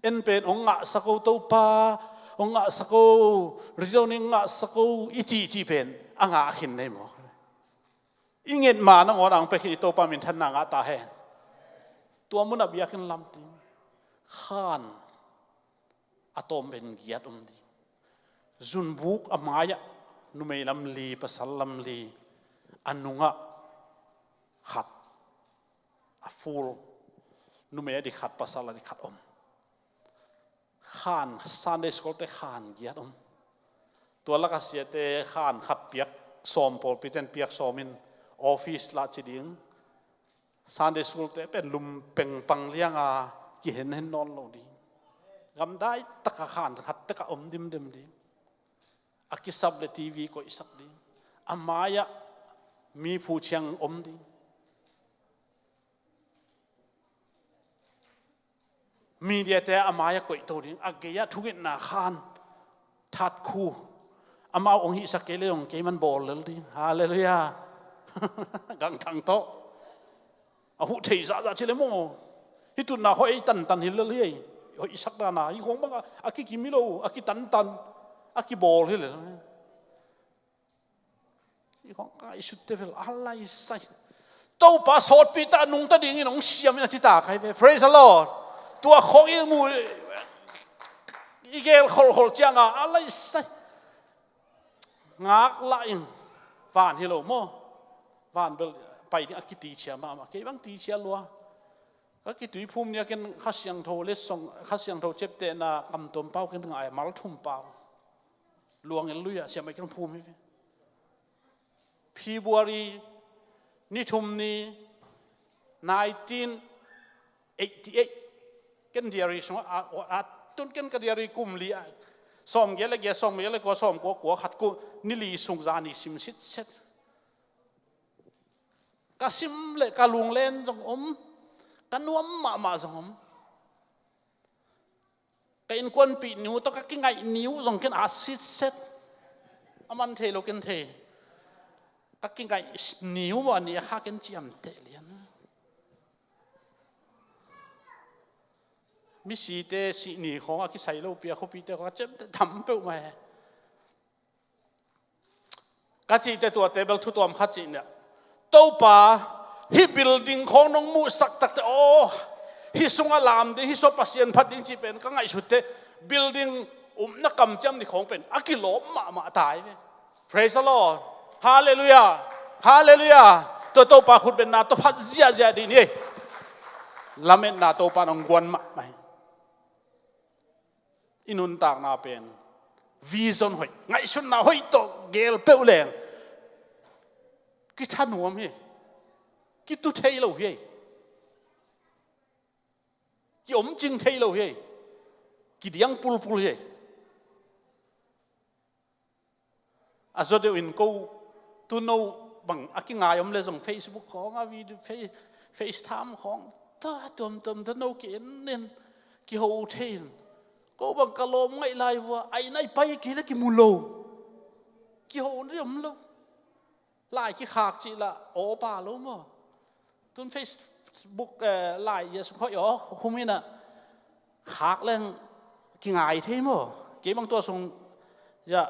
En pen hong ngahsak o Topa, hong ngahsak o, rezoning hong ngahsak o, i cihcih pen a ngah khin nei mawk. I nget ma nangawn ang pia khin i Topa minthanna ngah ta hen. Tua munah biakinn lam ding. Khan a tawm pen giat om ding. Zunbuk a mai-ah numei lam li, pasal lam li, a nungah khat, a full, numei a dik khat, pasal a dik khat om. Khan, Sunday school te khan giat om. Tua laka siate khan khat piak sawm, pawlpiten piak sawmin office lah ci ding. Sunday school te pen lum pengpang lianga kihenhen nawn lo ding. Gamdai taka khan khat teka om dimdim ding. A kisap le T V koihsak ding. A mai-ah mi phuchiang om ding. Media te a mai-ah koihto ding, a gei-ah thungetna khan, that khu. Amau hong hihsak kei le hong kei man bawl lel ding. Hallelujah. Gangthang tawh. A huh thei zahzah ci le maw. Hih tutna hoih ei tantan hi lel hi ei. Hoihsak dana. Hih khong bang a, a kikim hi lo, a kitantan. A kibawl hi lel. Hih khong ka ngaihsutte bel a laisai. Topa sawtpi ta nungta dingin hong siam in a ci ta kai ve. Praise the Lord. Tua khong i mu, i gel kholkhol cianga a laisai. Ngak lah in van hi lo maw. Van bel pai ding a kitichia mahmah. Kei bang tichia lua. Ka kituiphum nia ken Kha Siangtho letsong, Kha Siangtho ciaptehna kamtuam pau ken ngai mal thum pau. Luang el lui-ah siamai ken phum hi ve. February ni thum ni nineteen eighty-eight. Ken diary sungah a, a, a tun ken ka diary kum li a. Sawm giat le giat, sawm giat le kua, sawm kua kua khat ku ni li sung zani sim sitset. Ka sim le ka lunglen zong om, ka nuam mahmah zong om. Ka innkuanpih niu tawh ka kingaih niu zong ken a sitset. A man thei lo ken thei. Ka kingaih niu a ni a kha ken ciamteh lian. Misite sih ni khawng a kisai lo pia khuapite khawng a ciamteh tam peuhmah he. Ka cihte tuate bel thutuam khat cih nia. Topa, hih building khawng nong muhsak takte aw, hih sungah lam ding, hih sungah Pasian phat ding cih pen ka ngaihsutte, building upna kamciam ni khawng pen a kilawm mahmah ta hi ve. Praise the Lord. Hallelujah. Hallelujah. Tua Topa khutbetna tawh phat ziahziah dih ni. Lametna Topa nong guan mahmah hi. I nuntakna pen vision hoih, ngaihsutna hoih tawh gel peuh leng kithanuam hi. Kitu thei lo hi. Kiomcing thei lo hi. Kidiang pulpul hi. A zaw deuh in ko tu no bang a kingai om le zong Facebook khawng a video, Face, FaceTime khawng ta tuamtuam ta no ki en en kiho thei in. Ko bang ka lawm ngaih lai vua, ai nai pai kei le kimu lo. Kiho ni om lo. Lai kikhak cih lah aw pa lo maw? Tun Facebook, eh, lai ya sung hoih aw, hum inah khak leng kingai thei maw? Kei bang tua sung ya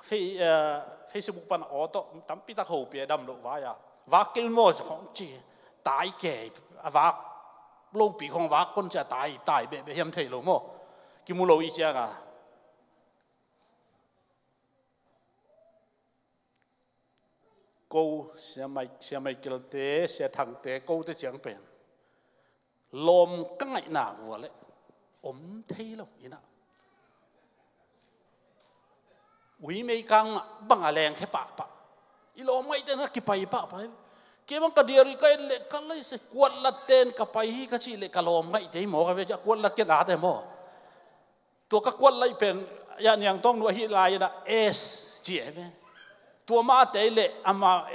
Fe-, eh, Facebook pan aw tawh tampi tak ho pia dam loh vai a. Vak kei un maw khong ci. Tai kei a vak lopi khong vak kon cia tai, tai beh beh hiam thei lo maw? Kimu lo i cianga. Ko, Sia Mai-, Sia Michael te, Sia Thang te, ko te ciang pen lawm ka ngaihna vua le om thei lo inah. Ui mei kang mah bang a leng khe pahpah. I lawm ngaihte na kipai pahpah. Kei bang ka diari ka et le ka lai se kuatlat ten ka pai hi ka cih le ka lawm ngaihte hi maw ka ve a kuatlat ken ate maw? Tua ka kuat laih pen, ya niangtawng nu ahi lai inah S ci e ve. Tua mah a tei le ama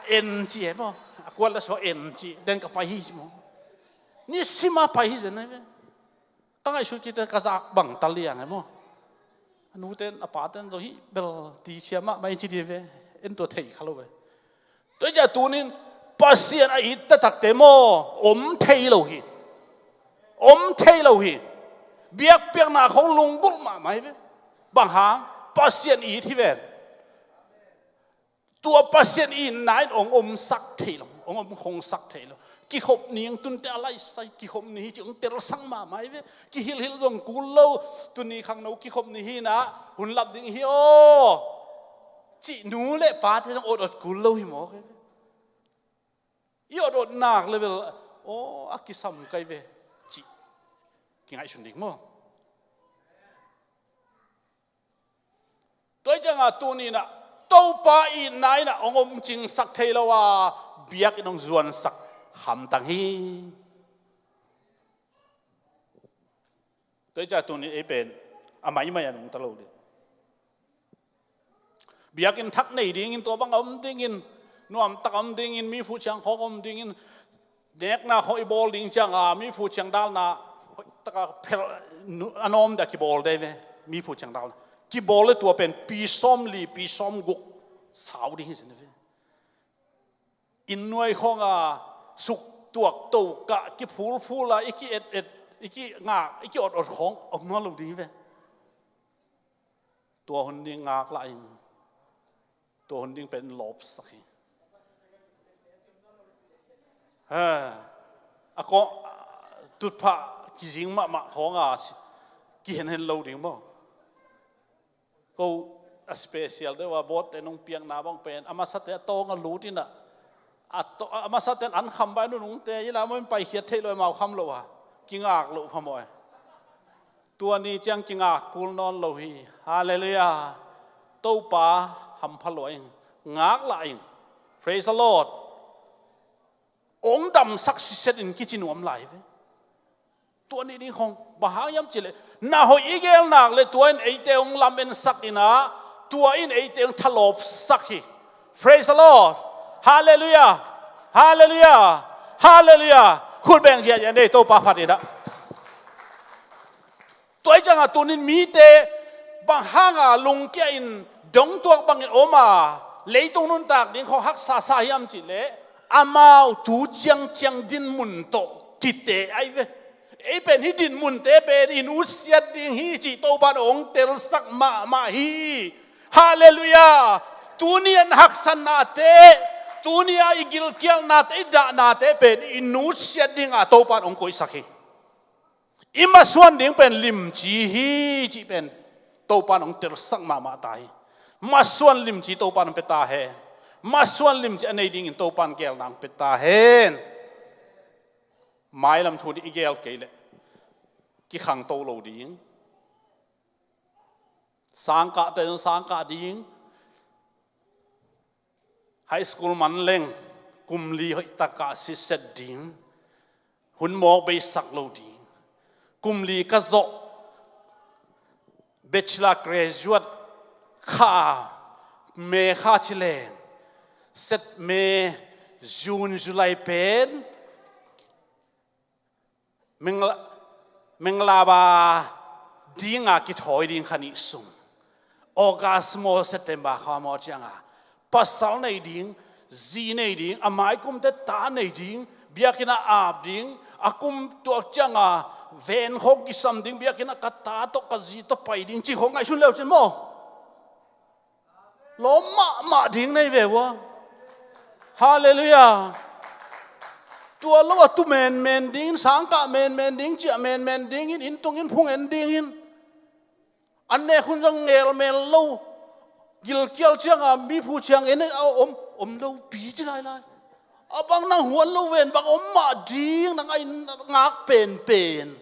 N ci e maw? A kuat la sua N ci, den ka pai hi ci maw? Ni sima pai hi zen e ve. Ka ngaihsut kite ka zak bang ta liang e maw? A nuten a paten zo hi bel ti cia mahmah in ci di ve. En tua thei kha lo ve. Tua hi ciah tunin Pasian a it taktakte maw om thei lo hi. Om thei lo hi. Biakpiakna khong lunggulh mahmah hi ve. Bang hang? Pasian it hi ven. Tua Pasian itna in ong omsak thei lo, ong omkhongsak thei lo. Kikhop ni ang tunte a laisai kikhop ni hi ci ong telsak mahmah hi ve. Kihilhil zong kul lo. Tuni khangno kikhop ni hi na hun lap ding hi aw. Cih nu le pate zong ot ot kul lo hi mawk hi ve. I ot ot nak level aw a kisam kai ve. Cih kingaihsun ding maw? Tua hi cianga tuninah Topa itna inah ong omcingsak thei lo a biakinn ong zuansak hamtang hi. Tua hi cianga tunin ei pen a maimai a nungta lo ding. Biakinn thak nei dingin tua bang a om dingin nuamtak a om dingin mi phuh ciang khawng a om dingin nekna khawng i bawl ding cianga mi phuh ciang dalna hoihtaka phel a nawm dia kibawl dei ve. Mi phuh ciang dalna kibawl le tua pen pi sawm li pi sawm guk sau ding hi sin ve. Inn nuai khawnga suk tuak to kah kiphulphula i ki-et et i kingak i ki-ot ot khawng om nawn lo ding hi ve. Tua hun ding ngak lah in. Tua hun ding pen lawpsak hi. Ha. A kawng tutphah kizing mahmah khawnga kihenhen lo ding maw? Ko a special deuh a bawtte nong piakna bang pen a masate a tawng a lut inah a masaten an kham bai nunungte i lamawin paikhiat theih lo e mau kham lo a kingak loh phamawh e. Tua ni ciang kingak kul nawn lo hi. Halleluiah. Topa hampha lua ing. Ngak lah ing. Praise the Lord. Ong damsak siset in kici nuam lai ve. Tua nih ding khong bang hang hiam cileh na hoih i gel nak le tua in eite ong lam ensak inah tua in eite ong thalawpsak hi. Praise the Lord. Halleluiah. Halleluiah. Halleluiah. Khut beng ziahziah nei Topa phat inah. Tua hi cianga tunin mite bang hanga lungkia in dongtuak bangin om a leitung nuntak ding khong haksa sa hiam cihleh amau tu ciangciang dinmun tawh kite ai ve. Ei pen hih dinmunte pen i nutsiat ding hi cih Topan ong telsak mahmah hi. Halleluiah. Tuni an haksannate, tuni a i gilkialnate, i dahnate pen i nutsiat dinga Topan ong koihsak hi. I masuan ding pen limci hi cih pen Topan ong telsak mahmah ta hi. Masuan limci Topan ong pia ta hen. Masuan limci a nei dingin Topan gelna ong pia ta hen. Mailam thu nih i gel kei leh kikhangto lo ding. Sangkahte zong sangkah ding. High school man leng kum li hoihtaka siset ding. Hun mawk beisak lo ding. Kum li ka zawh bachelor graduate kha me kha cileng set me June July pen mengla Menglaba dinga kithawi ding kha nih sung, August maw September kha maw cianga pasal nei ding, zi nei ding, a maikumte ta nei ding, biakinn ah ap ding, a kum tuak cianga ven khawng kisam ding, biakinn ah ka ta tawh ka zi tawh pai ding ci khawng ngaihsun leu cin maw? Lawm mahmah ding nei ve ua. Halleluiah. Tua lo a tu menmen ding, sangkah menmen ding, ciah menmen dingin, inn tungin phung en dingin, an nek hun zong ngelmel lo, gilkial cianga mi phu ciang en a om, om lo pi ci lailai. A bang nang huan lo ven bang om mah ding nang a inn ngak penpen.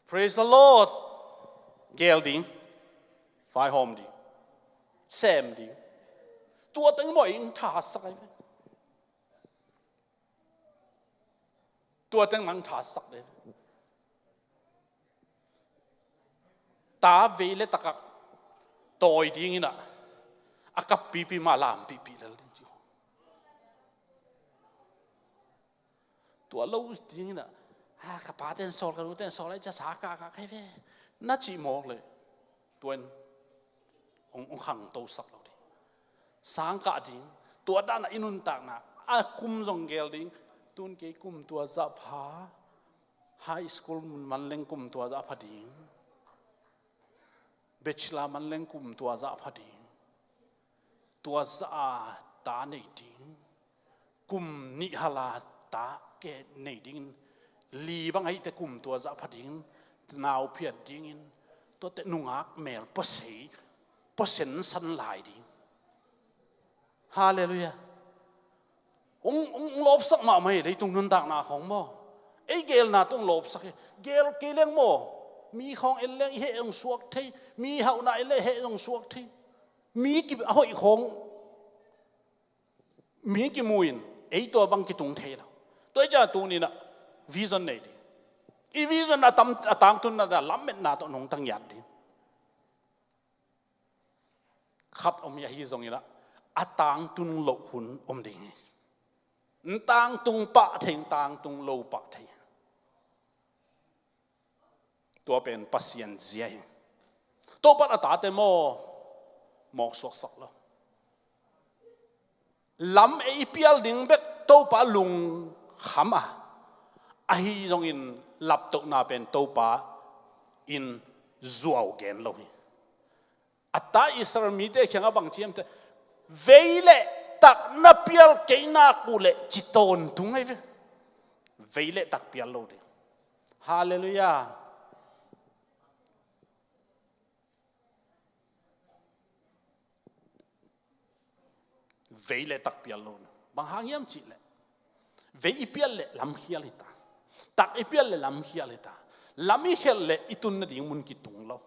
Praise the Lord. Gel ding, vaihawm ding, sem ding. Tua teng maw ing thasak ai ve. Tua teng mang thasak ai ve. Ta vei le takak tawi dingin ah a kap pipi mah lam pipi lel ding ci. Tua lo dingin ah, a, ka pa ten sawl, ka nu ten sawl, ai ca sa ka ka kai ve na cih mawk le. Tuan ong ong khangto sak lo ding. Sangkah ding. Tua dana i nuntakna a kum zong gel ding. Tun kei kum tua zah pha. High school man leng kum tua zah pha ding. Bachelor man leng kum tua zah pha ding. Tua zah a ta nei ding. Kum nih hala ta ke nei dingin, li bang ahite kum tua zah pha dingin, nau phiat dingin, tuate nungak mel puasei puasen san lai ding. Halleluiah. Ung, ung, ung lawpsak mahmah hi leitung nuntakna khawng maw? Ei gelna tawh ung lawpsak hi. Gel kei leng maw? Mi khawng en leng i heh zong suak thei. Mi hauhna en leng heh zong suak thei. Mi ki a hoih khawng mi kimu in ei tua bang kitung thei lo. Tua i ca tuninah vision nei ding. I vision a tam a tangtunna da lammetna tawh nungtang yat ding. Khat om hi ahi zonginah a tangtung loh hun om ding hi. N tangtung pah thei, n tangtung lo pah thei. Tua pen Pasian zia hi. Topa a tate maw mawk suaksak lo. Lam ei pial ding bek Topa lungkham a, ahi zongin laptohna pen Topa in zuau gen lo hi. A ta Israel mite kiangah bang ciamte, vei le tak na pial kei nak uh leh ci tawntung ahi ve. Vei le tak pial lo ding. Halleluiah. Vei le tak pial lo na bang hang hiam cih leh, vei i pial leh lamkhial hi ta. Tak i pial leh lamkhial hi ta. Lam i khial leh i tun nading mun kitung lo.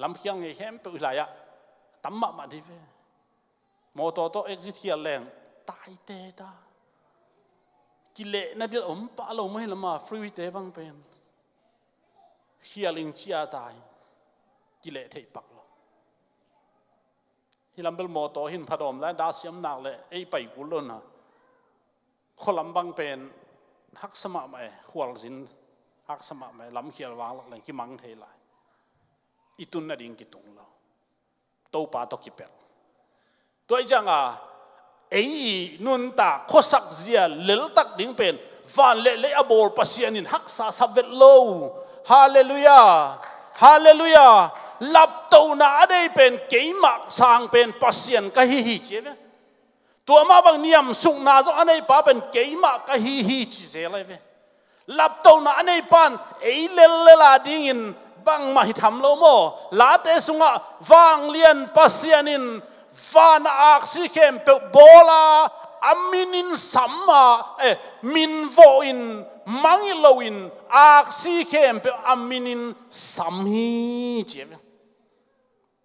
Lamkhial ngei khempeuh hi lai-ah tam mahmah dih ve. Mawtaw tawh exit khial leng taite ta. Kilehna dil om pah lo mah hi lama freeway te bang pen. Khial ing cia tai. Kileh theih pak lo. Hi lam bel mawtaw hin phadawm lai dah siam nak le ei pai kul lo na. Khualam bang pen haksa mahmah e, khualzin haksa mahmah e, lamkhial vanglak leng kimang thei lai. I tun nading kitung lo. Topa tawh kipel. Tua i cianga ei nuntak khuasak zia leltak ding pen van le lei a bawl Pasian in haksa sa vet lo. Halleluiah. Halleluiah. Laptohna a nei pen keimah sang pen Pasian ka hi hi ci ve. Tua mah bang niamsukna zong a neipa pen keimah ka hi hi ci zel ahi ve. Laptohna a neipan ei lellela dingin bangmah hi tham lo maw? Late sungah vanglian Pasian in van a aksi khempeuh bawla a minin sama, eh, minvawhin mangih loin aksi khempeuh a minin sam hi ci ve.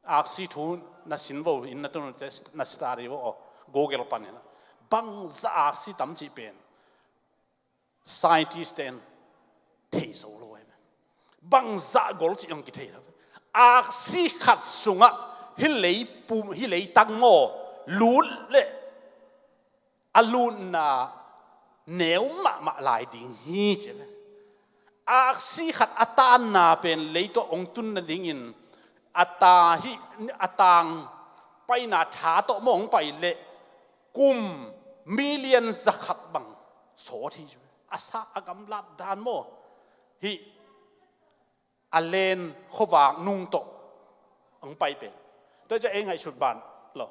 Aksi thu na sin vo in na tunute na study vo aw, Google panin bangza aksi tam cih pen scientist ten thei zo lo ahi ve. Bangza gol cih hong kithei lo ve. Aksi khat sungah hi lei pum hi lei tang maw lut le a lutna neu mahmah lai ding hi ci ve. Aksi khat a tanna pen lei tawh hong tun nadingin a ta hi, a tang paina tha tawh maw hong pai leh kum million zakhat bang sawt hi ci ve. A sa a gamlat dan maw hih a len khuavak nung tawh hong pai pen. Tua hi ciah ei ngaihsut ban lo.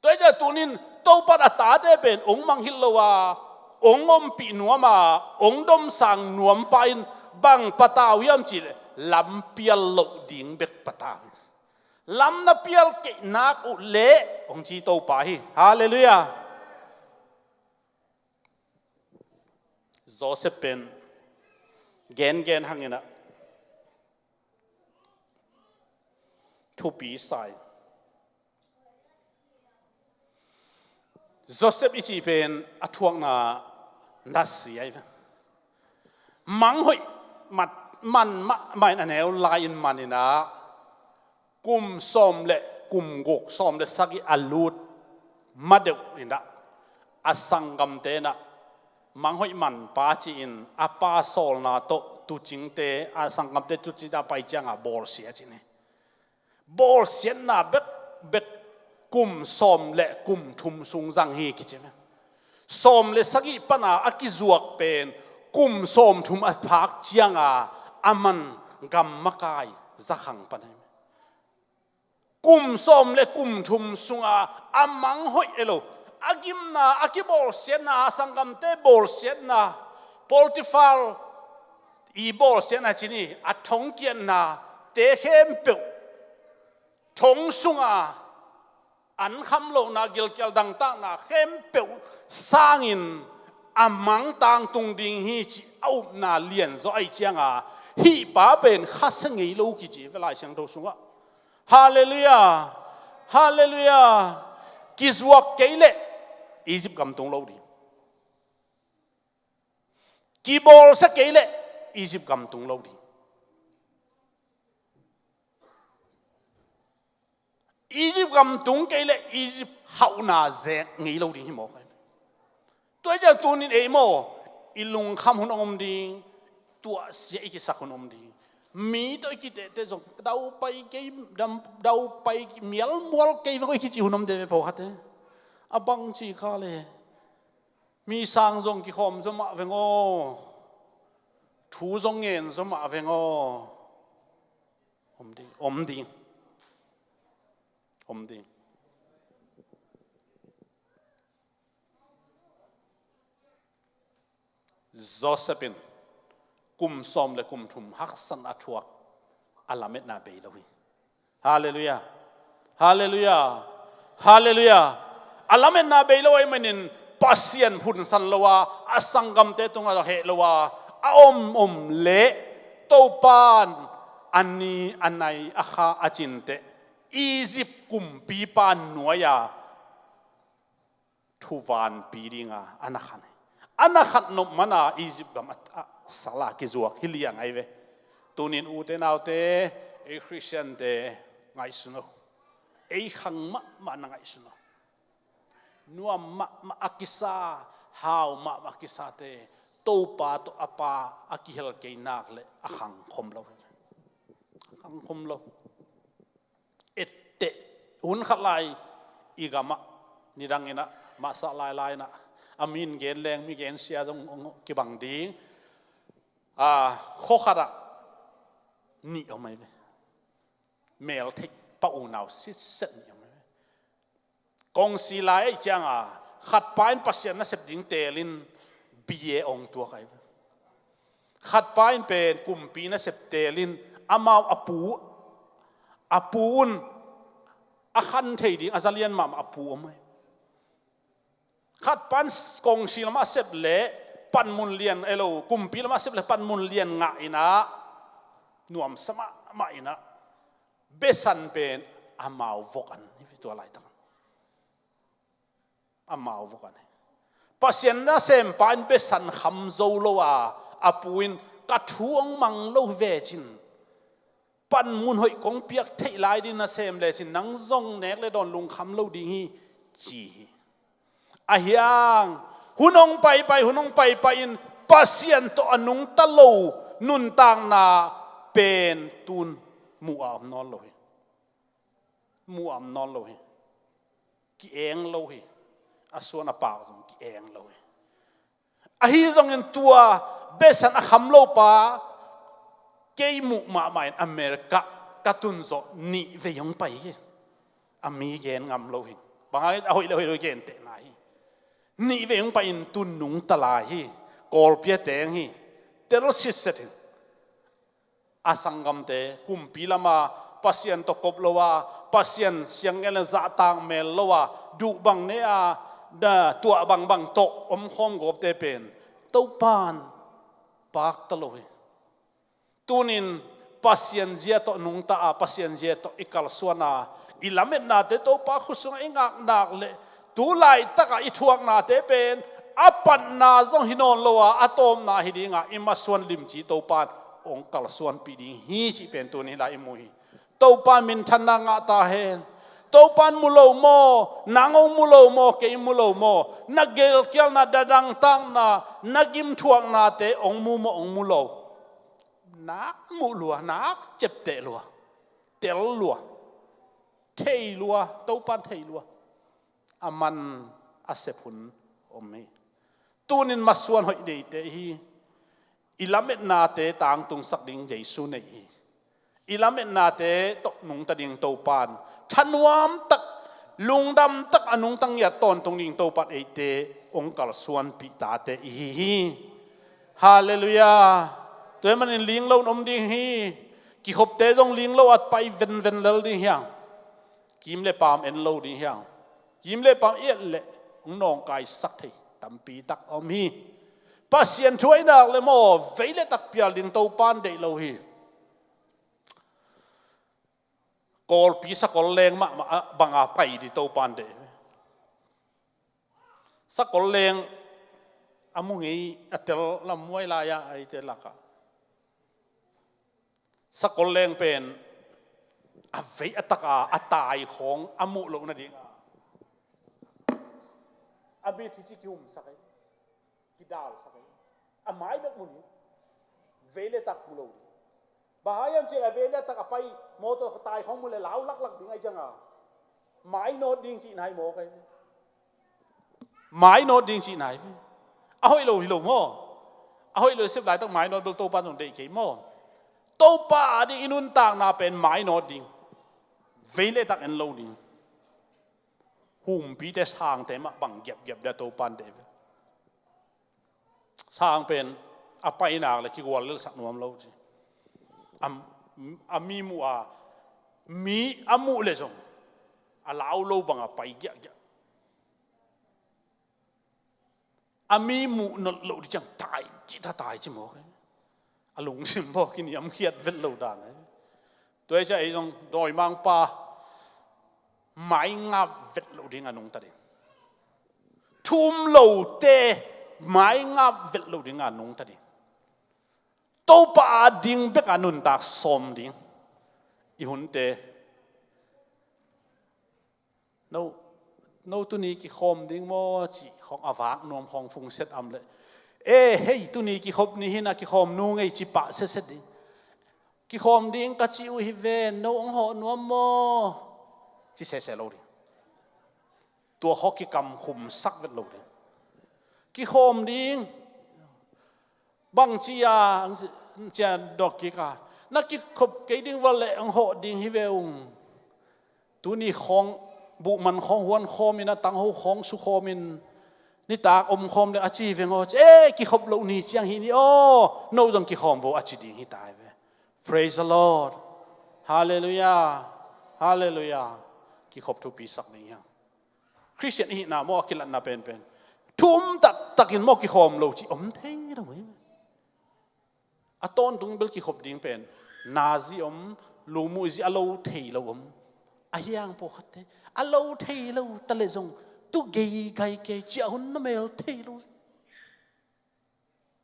Tua hi ciah tunin Topan a tate pen hong mangngilh lo a, hong ompih nuam a, hong domsang nuam pa in bang patau hiam cih leh lam pial loh ding bek patau hi. Lam na pial keih nak uh leh hong ci Topa hi. Halleluiah. Joseph pen gengen hangin ah thupi sa hi. Joseph i cih pen a thuakna nasia hi ve. Manghoih mat, man mahmah in a neu lai-in man in ah kum sawm le kum guk, sawm le sagih a lut ma deuh in ah a sanggamte in ah manghoih manpa ci-in a pa sawlna tawh tuucingte, a sanggamte tuucingte a pai ciangah bawlsia ci ni. Bawlsiatna bekbek kum sawm le kum thum sung zang hi kici ve. Sawm le sagih pana a kizuak pen kum sawm thum a phak cianga a man gam makai zakhang pan hi. Kum sawm le kum thum sunga a mang hoih e lo, a gimna, a kibawlsiatna, a sanggamte bawlsiatna, Potifar i bawlsiatna ci ni, a thongkiatna te khempeuh, thong sunga an kham lohna, gilkial dangtakna khempeuh sangin a mang tangtung ding hi cih a upna lianzaw ahih cianga hih pa pen khasia ngei lo kici ve Lai Siangtho sungah. Halleluiah. Halleluiah. Kizuak kei leh Egypt gam tung lo ding. Kibawlsia kei leh Egypt gam tung lo ding. Egypt gam tung kei leh Egypt hauhna zek ngei lo ding hi mawk. Tua hi ciang tunin ei maw, i lungkham hun a om ding, tuahsia i kisak hun a om ding. Mi tawh i kitehte zong daupai kei, dam, daupai mialmual kei veng aw i kici hun a om ding ve pawlkhatte. A bangci kha le mi sang zong kikhawm zaw mah veng aw. Thu zong ngen zaw mah veng aw. Om ding, om ding. Om ding. Joseph in kum sawm le kum thum haksatna a thuak, a lametna bei lo hi. Halleluiah. Halleluiah. Halleluiah. A lametna bei lo ahih manin Pasian phunsan lo a, a sanggamte tungah heh lo a, a om om leh Topan a ni a nai a kha a cinteh Egypt kumpipa nuai-a thuvanpi dinga a na khan hi. A na khat nop mana Egypt gam a, a sal a kizuak hi liang ahi ve. Tunin ute naute, ei Khristiante ngaihsun aw. Ei khang mahmah na ngaihsun aw. Nuam mahmah a kisa, hau mahmah a kisate Topa tawh a pa a kihel kei nak leh a khang khom lo hi ve. A khang khom lo. Etteh, hun khat lai i gamah nidang inah, mahsah lailai inah, a min gen leng mi gensia zong kibang ding. A, khua khatah nih om ahi ve. Mel theih pah unau sitset nih om ahi ve. Kongsi lai ahih cianga khatpa in Pasian nasep ding teelin B A ong tuak ahi ve. Khatpa in pen kumpi nasep teelin amau a pu, a pu un a khan thei ding a zalian mahmah a pu om ahi. Khatpa in kongsi lamah a sep leh panmun lian, elo, kumpi lamah a sep leh panmun lian ngah inah, nuamsa mahmah inah, besan pen amau vok an hi ve tua laitak. Amau vok an hi. Pasian nasempa in besan kham zo lo a, a pu in ka thu hong mang lo ve cin, panmun hoih kong piak theih lai ding nasem lecin nang zong nek le dawn lungkham lo ding hi ci hi. Ahiang Hun hong paipai, hun hong paipai in Pasian tawh a nungta lo nuntakna pen tun mu a om nawn lo hi. Mu a om nawn lo hi. Ki-eng lo hi. A suan a paak zong ki-eng lo hi. Ahi zongin tua besan a kham lo pa kei muh mahmah in America ka tun zawh nih vei hong pai hi. A mi gen ngam lo hi. Bang hang a hoih le hoih lo gentehna hi. Nih vei hong pai in tun nungta lai hi. Kawlpi a teng hi. Tel sitset hi. A sanggamte kumpi lama Pasian tawh kop lo a, Pasian siangngel le zahtak mel lo a, duh bang ne a, na tuah bangbang tawh omkhawm gawpte pen Topan pakta lo hi. Tunin Pasian zia tawh nungta a, Pasian zia tawh i kalsuan a, i lametnate Topa khut sungah i ngaknak le tu laitakah i thuaknate pen a patna zong hi nawn lo a, a tawpna hi dinga i masuan limci Topan hong kalsuanpih ding hi cih pen tuni lai i mu hi. Topa minthanna ngah ta hen. Topan mu lo maw? Nang hong mu lo maw? Kei mu lo maw? Na gelkialna, na dangtakna, na gimthuaknate hong mu maw, hong mu lo? Nak muh lua, nak ciapteh lua, tel lua, thei lua, Topan thei lua. A man a sep hun om hi. Tunin masuan hoih deite hi. I lametnate tangtungsak ding Jesu nei hi. I lametnate tawh nungta ding Topan thanuam tak, lungdam tak a nungta ngiat tawntung ding Topan eite hong kalsuanpih tate i hi hi. Halleluiah. Tua hi manin linglo in om ding hi. Kikhopte zong linglo a pai venven lel ding hiang. Kim le paam en lo ding hiang. Kim le paam i et leh hong nawngkaisak thei tampi tak a om hi. Pasian thu ahih nak le maw, vei le tak pial ding Topan deih lo hi. Kawlpi sakol leng mahmah banga pai ding Topan deih. Sakol leng a mu ngei a tel lam muai lai-a a eite lakah sakol leng pen a vei a taka a tai khawng a muh loh nadinga a mit hi ci kihumsak hi. Kidalsak hi. A mai bek mun hi. Vei le tak mu lo ding. Bang hang hiam cih leh a vei le tak a pai mawtaw tai khawng mu le lau laklak ding ahi cianga mai nawt ding cihna hi maw kei. Mai nawt ding cihna hi. A hoih lo hi lo maw? A hoih lo sep laitak mai nawt bel Topan zong deih kei maw? Topa a ding i nuntakna pen mai nawt ding. Vei le tak en lo ding. Humpite sangte mah bang giapgiap dia Topan deih ve. Sang pen a painak le kigual lelsak nuam lo ci. A, a mi muh a, mi a muh le zong a lau lo banga pai giahgiah. A mi muh nolh loh ding ciang tai ci, tha tai ci mawk hi. A lungsim mawk hi, niamkhiat vet lo dan hi. Tua hi ciah ei zong dawimangpa maingap vet loh ding a nungta ding. Thu um lote maingap vet loh ding a nungta ding. Topa a ding bek a nuntak sawm ding. I hunte no, no tuni kikhawm ding maw cih khawng a vak nuam khawng fungset am leh, e hei, tuni kikhop ni hi na, kikhawm nu ngei ci pah setset ding. Kikhawm ding ka ci uh hi ve, no hong hawh nuam maw ci sese lo ding. Tua khawng kikam khumsak vet lo ding. Kikhawm ding. Bang ci a, cia dawk kik a, na kikhop kei ding va leh hong hawh ding hi ve ung. Tuni khawng buhman khawng huan khawmin, a tangho khawng su khawmin, nitak om khawm le a ci veng aw ci, e kikhop loh ni ciang hi ni aw, no zong kikhawm vo a ci ding hi ta hi ve. Praise the Lord. Halleluiah. Halleluiah. Kikhop thupi sak ding hiang. Khristian i hihna maw a kilatna penpen. Thu um taktakin maw kikhawm lo ci om thei lo hi. A tawntung bel kikhop ding pen nazi om, lumuizi a lo thei lo om. A hiang pawh khatte a lo thei lo ta le zong tu gei gai kei ciah hun na mel thei lo.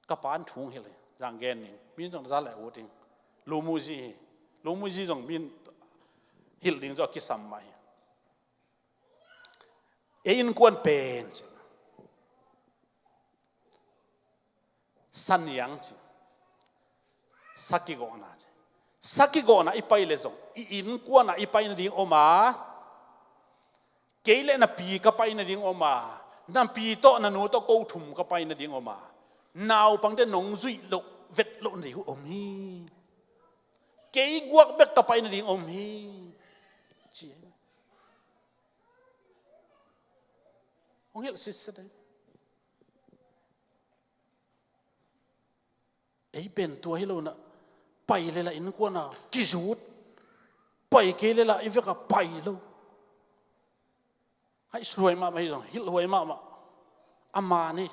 Ka pan thung hilh hi, zang gen ning, min zong za le ut ding. Lumuizi hi, lumuizi zong min hilh ding zong a kisam mah hi. Ei innkuan pen ci. Sa niang ci. Sa kigawhna ci. Sa kigawhna i pai le zong i innkuan ah i pai nading om a, kei le na pi ka pai nading om a, na pi tawh na nu tawh ko thum ka pai nading om a, naupangte nong zuih loh vet loh nading om hi. Kei guak bek ka pai nading om hi, ci. Hong hilh sitset ei. Ei pen tua hi lo na, pai le lah innkuan ah kizut, pai kei le lah i vek ah pai lo. Hai suai mahmah hi zong, hilh huai mahmah. A man hi.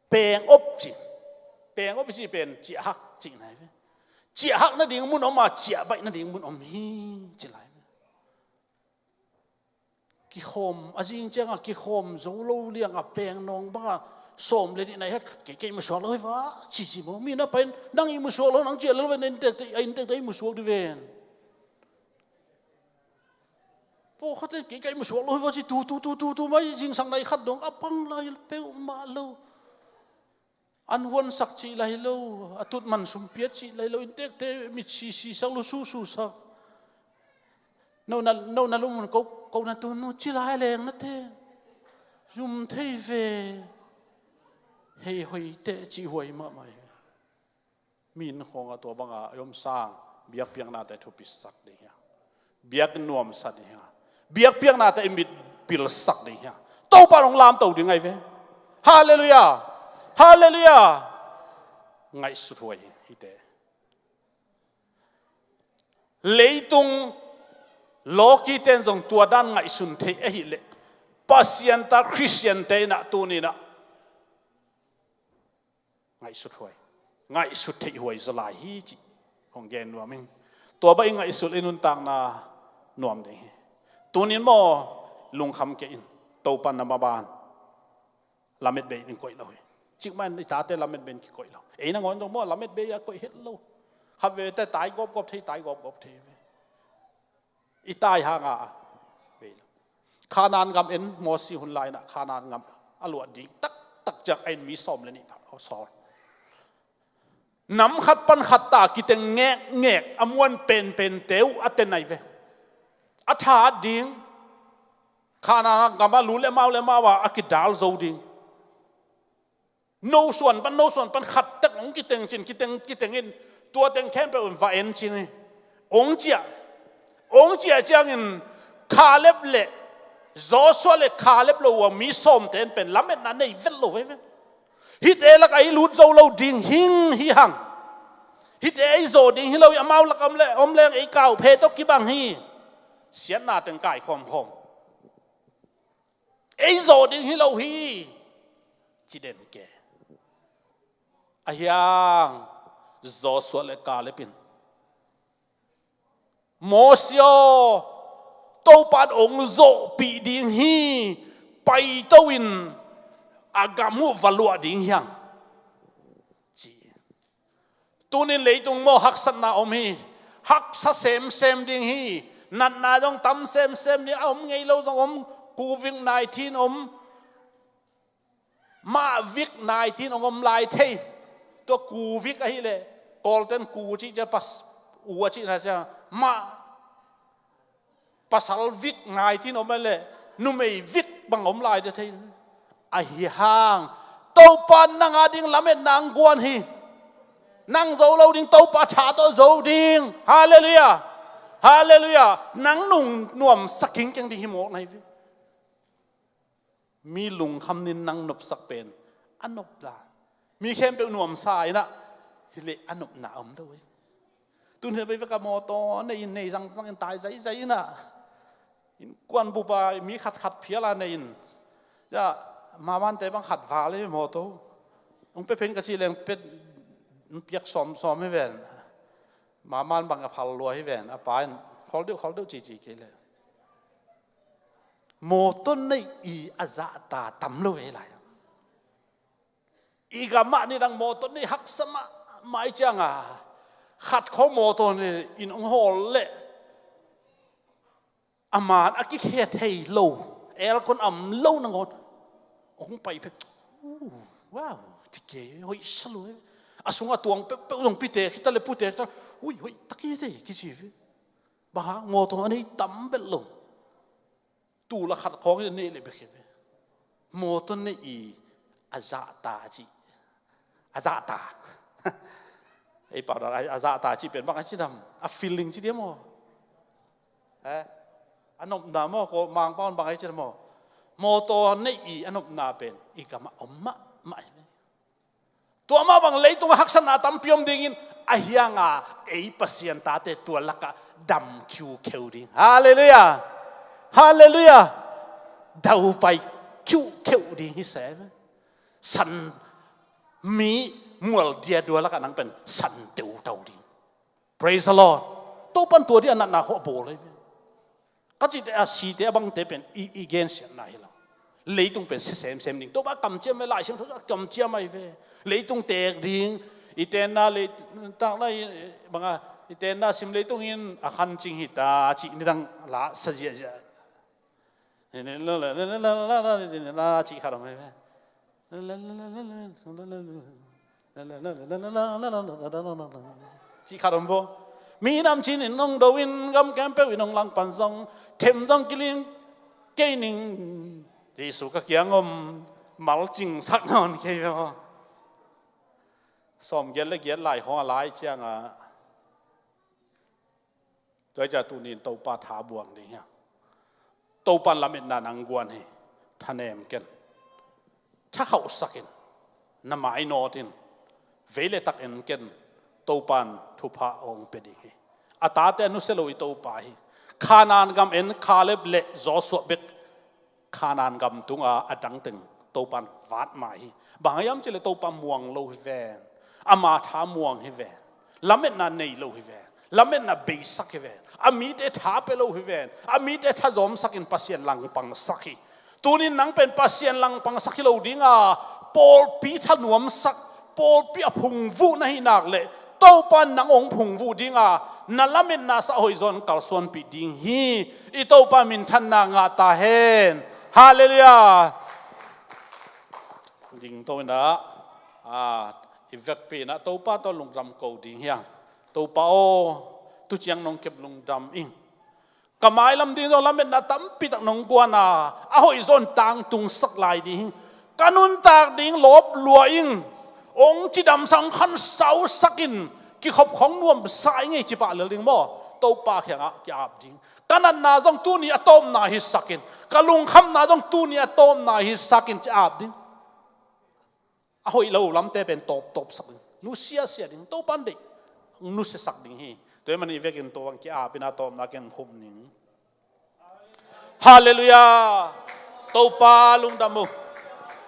Peng op ci. Peng op i ci pen ciah hak cihna hi ve. Ciah hak nading mun om a, ciah baih nading mun om hi, ci lai ve. Kikhawm, a zing ciangah kikhawm zo lo liangah peng nawng bangah sawm le nih na i hat khat, kei, kei musuak lo hi va, ci ci maw. Mi na pai in, nang i musuak lo, nang ciah lo ve, na inntekte, a inntekte i musuak di ven. Pawlkhat in kei, kei musuak lo hi va ci, tu, tu, tu, tu, tu, mai zingsang na i khat dong, a pang lai peuhmah lo. An huansak cih lai lo, a tutman sumpiat cih lai lo, inntekte mit sisisak lo, sususak. No na, no na lumun ko, ko na tunu ci lai leng na te. Zum thei ve. Hei hoih teh cih huai mahmah hi. Mi inn khawngah tua banga i om sang, biakpiaknate thupisak ding hi a, biak nuamsa ding hi a, biakpiaknate i mit pilsak ding hi a, Topa in hong lamto ding ahi ve. Halleluiah. Halleluiah. Ngaihsut huai hi hite. Leitung lawkite in zong tua dan ngaihsun theih ahih leh, Pasian ta Khristiante in ah tuni in ah ngaihsut huai, ngaihsut theih huai zaw lai hi cih hong gen nuam ing. Tua bang i ngaihsut i nuntakna nuam ding hi. Tunin maw, lungkham kei in, Topa in na maban lamet bei in koih lo hi. Cikmah in i tate lamet bei in kikoih lo. Ei nangawn zong maw lamet bei a koih het lo. Khatvei te tai gawpgawp thei, tai gawpgawp thei ve. I tai hanga a bei lo. Khanaan gam en, Mosi hun lai-in ah Khanaan gam a luah ding taktak ciang a en mi sawm le nih pha, aw, sawl. Nam khat pan khat ta kiteng ngekngek, a muan penpente uh a ten ahi ve. A tha ding, Khanaan gam a lu le mau le mau a a kidal zo ding. No suan pan, no suan pan khat tek hong kiteng cin, kiteng, kiteng in, tua teng khempeuh in va en cin hi. Hong ciah, hong ciah ciangin Kaleb le Joshua le Kaleb lo a mi sawmte in pen lametna nei vet lo veve. Hihte lakah ei lut zo lo ding hing hi hang. Hihte ei zaw ding hi lo hi, amau lakah om le, om leng ei kau phe tawh kibang hi. Siatna teng kaikhawm khawm. Ei zaw ding hi lo hi, ci den ke. Ahi hang Joshua le Kaleb in, Mosi aw, Topa in hong zawhpih ding hi, paito in a gam uh va luah ding hi hang, ci. Tunin leitung maw haksatna om hi. Haksa semsem ding hi. Natna zong tam semsem ding, a om ngei lo zong om. Covid nineteen om. Mah vik nineteen hong om lai thei. Tua ku vik ahih leh, Kawlten ku cih cia pas, u a cihna cia, mah pasal vik nineteen om leh numei vik bang om lai ding thei. Ahi hang Topa in nang a ding lametna hong guan hi. Nang zo lo ding, Topa tha tawh zo ding. Halleluiah. Halleluiah. Nang nung nuamsa kingkeng ding hi mawk na hi ve. Mi lungkham nin nang nopsak pen a nop dan. Mi khempeuh nuamsa in ah, hi leh a nopna a om lo hi. Tun hi bei vek a mawtaw nei in, nei zangzang in, tai zaizai in ah, innkuan bup a mi khatkhat phial a nei in, ya, Mamante bang khat val hi mawtaw. Hong pia pen ka cih leng pet, hong piak sawmsawm hi ven. Maman bang a phal lua hi ven, a pa in khol deuh, khol deuh cici kei leh. Mawtaw nei i a zahta tam lo ve lai. I gam ah nidang mawtaw nei haksa mahmah ciang a, khat khawng mawtaw nei in hong hawl leh a man a kikhia thei lo, aircon a om lo nangawn Hong pai phet. Uh, wow, ci kei, hoih sa lo. A sungah tuang peuhpeuh zong pite khita le pute khita. Ui, hoih tak hi te kici ve. Bang hang mawtaw a nei tam bel lo. Tul a khat khawng in a neih le bek hi ve. Mawtaw neih i a zahta ci. A zahta. Ei pau dan a zahta ci pen bang a ci dam. A feeling ci dia maw. Eh? A nopna maw, ko Mangpau in bang a ci dam maw. Mawtaw neih i a nopna pen i gamah om mahmah hi ve. Tua mah bang leitungah haksatna tampi om dingin, a hianga ei Pasian tate tua lakah dam khiukheu ding. Halleluiah. Halleluiah. Daupai khiukheu ding hi se. San mi mual dia dua lakah nang pen san teutau ding. Praise the Lord. Topan tua dia natna khawh a bawl hi. Ka cihte a site a bangte pen i, i gensiatna hi lo. Leitung pen sia semsem ding. Topa kamciam ve, Lai Siangtho a kamciam ahi ve. Leitung teek ding. I tenna lei, tak lai banga, i tenna sim leitung in a khancing hi ta cih nidang la sa ziahziah. Cih khat om ahi ve. Cih khat om vo. Minam cinin hong do in, gam khempeuh in hong langpan zong, them zong kiling kei ning. Jesu ka kiang om, malcing sak nawn kei ve maw. Sawmgiat le giat lai khawng a lai ciangah. Tua hi ciah tunin Topa tha buang ding hi a. Topan lametna nang guan hi. Thanem ken. Thakhauhsak in. Na mainawt in. Vei le tak en ken. Topan thupha hong pia ding hi. A tate a nusia lo i Topa hi. Kanaan gam en Kaleb le Joshua bek Kanaan gam tunga a dangteng Topan vat mai hi. Bang hang hiam cih leh Topa muang lo hi ven. Ama tha muang hi ven. Lametna nei lo hi ven. Lametna beisak hi ven. A mite tha pia lo hi ven. A mite thazawmsak in Pasian langpangsak hi. Tunin nang pen Pasian langpangsak hi lo dinga, pawlpi thanuamsak, pawlpi a phungvuh na hi nak leh Topa nang hong phungvuh dinga, na lametna sa hoihzawn kalsuanpih ding hi. I Topa minthanna ngah ta hen. Halleluiah. Dingto inah, a, i vekpi inah Topa tawh lungdam ko ding hi a. Topa aw, tuciang nong kep lungdam ing. Ka mailam ding zong lametna tampitak nong guan a, a hoihzawn tangtungsak lai ding hi. Ka nuntak ding lawp lua ing. Hong cidamsak, hong khansausak in, kikhop khawng nuamsa ing ei ci pah lel ding maw. Topa kiangah ki-ap ding. Ka natna zong tuni a tawpna hisak in. Ka lungkhamna zong tuni a tawpna hisak in ci ap ding. A hoih lo lamte pen tawptawpsak ding. Nusiasia ding. Topan deih. Nusiasak ding hi. Tua hi manin i vekin tua bang ki-ap inah tawpna ken khum ning. Halleluiah. Topa lungdam uh.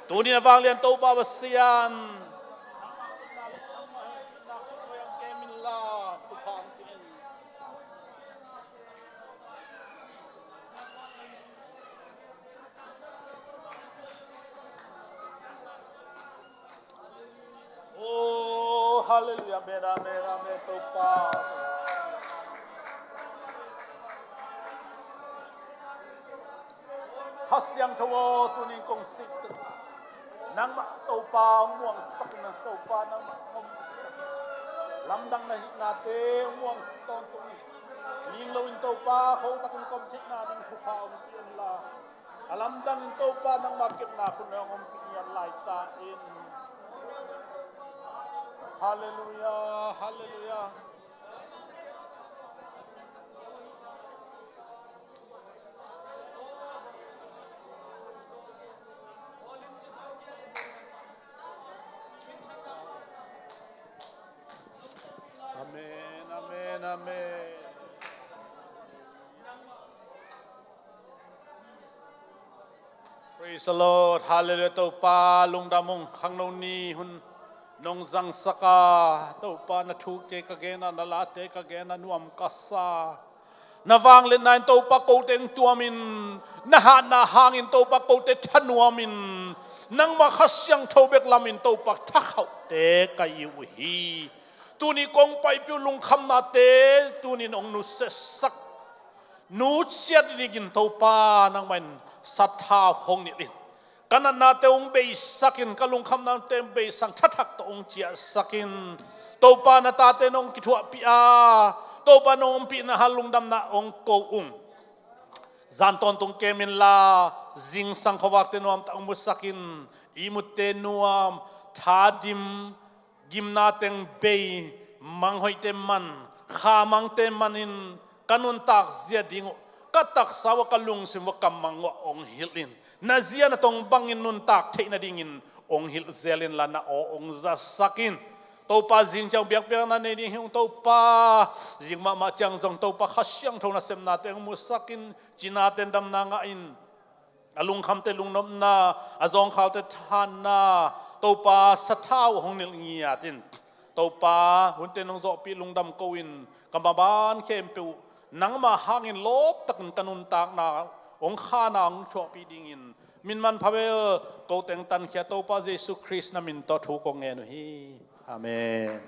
Tunin a vanglian Topa Pasian. Oh, halleluiah, amen, amen, amen, Topa. Kha Siangtho aw, tunin kong sik tek. Nangmah Topa hong muangsak in, Topa nangmah hong muangsak in. Lamdang na hihnate hong muangsak tawntung in. Ning loin Topa, khotakin ka om theihna ding thupha hong pia inla. A lamdangin Topa nangmah kepna khut nong ompih ngiat lai ta in. Halleluiah, halleluiah. Amen, amen, amen. Praise the Lord. Hallelujah. Topa lungdam ung, khangno ni hun nong zangsak a, Topa na thute ka gen a, na late ka gen a, nuam ka sa. Na vangliatna in Topa kote hong tuam in, na hatna hangin Topa kote thanuam in, nangmah Kha Siangtho bek lamin Topa thakhauhte ka hi uh hi. Tuni kong paipih uh lungkhamnate tunin hong nusiasak, nusiat dingin Topa nangmah in sathau hong nilh in. Ka natnate hong beisakin, ka lungkhamnate hong beisakin, thathak tawh hong ciahsakin. Topa, na tate nong kithuahpih a, Topa, nong ompihna hang lungdamna hong ko ung. Zan tawntung kem inla, zingsang khuavakte nuamtak hong musakin, ihmutte nuam, thadim, gimna teng bei, manghoihte man, khamangte manin ka nuntak zia ding uh, ka taksa uh ah, ka lungsim uh ah, ka mang uh ah hong hilh in. Na zia na tong bangin nuntak theih nadingin hong hilh zel inla, na aw hong zasak in. Topa, zing ciang biakpiakna nei ding hi ung. Topa, zing mahmah ciang zong Topa, Kha Siangtho nasepnate hong musakin, cinate in damna ngah in, a lungkhamte lungnopna, a zawngkhalte thahatna, Topa, sathau hong nilh ngiat in. Topa, hunte nong zawhpih lungdam ko in, ka maban khempeuh nangma hangin lawptakin ka nuntakna hong khana hong thuakpih dingin, min manpha bel ko teng tankhia Topa Jesu Khrist na min tawh thu kong ngen uh hi. Amen.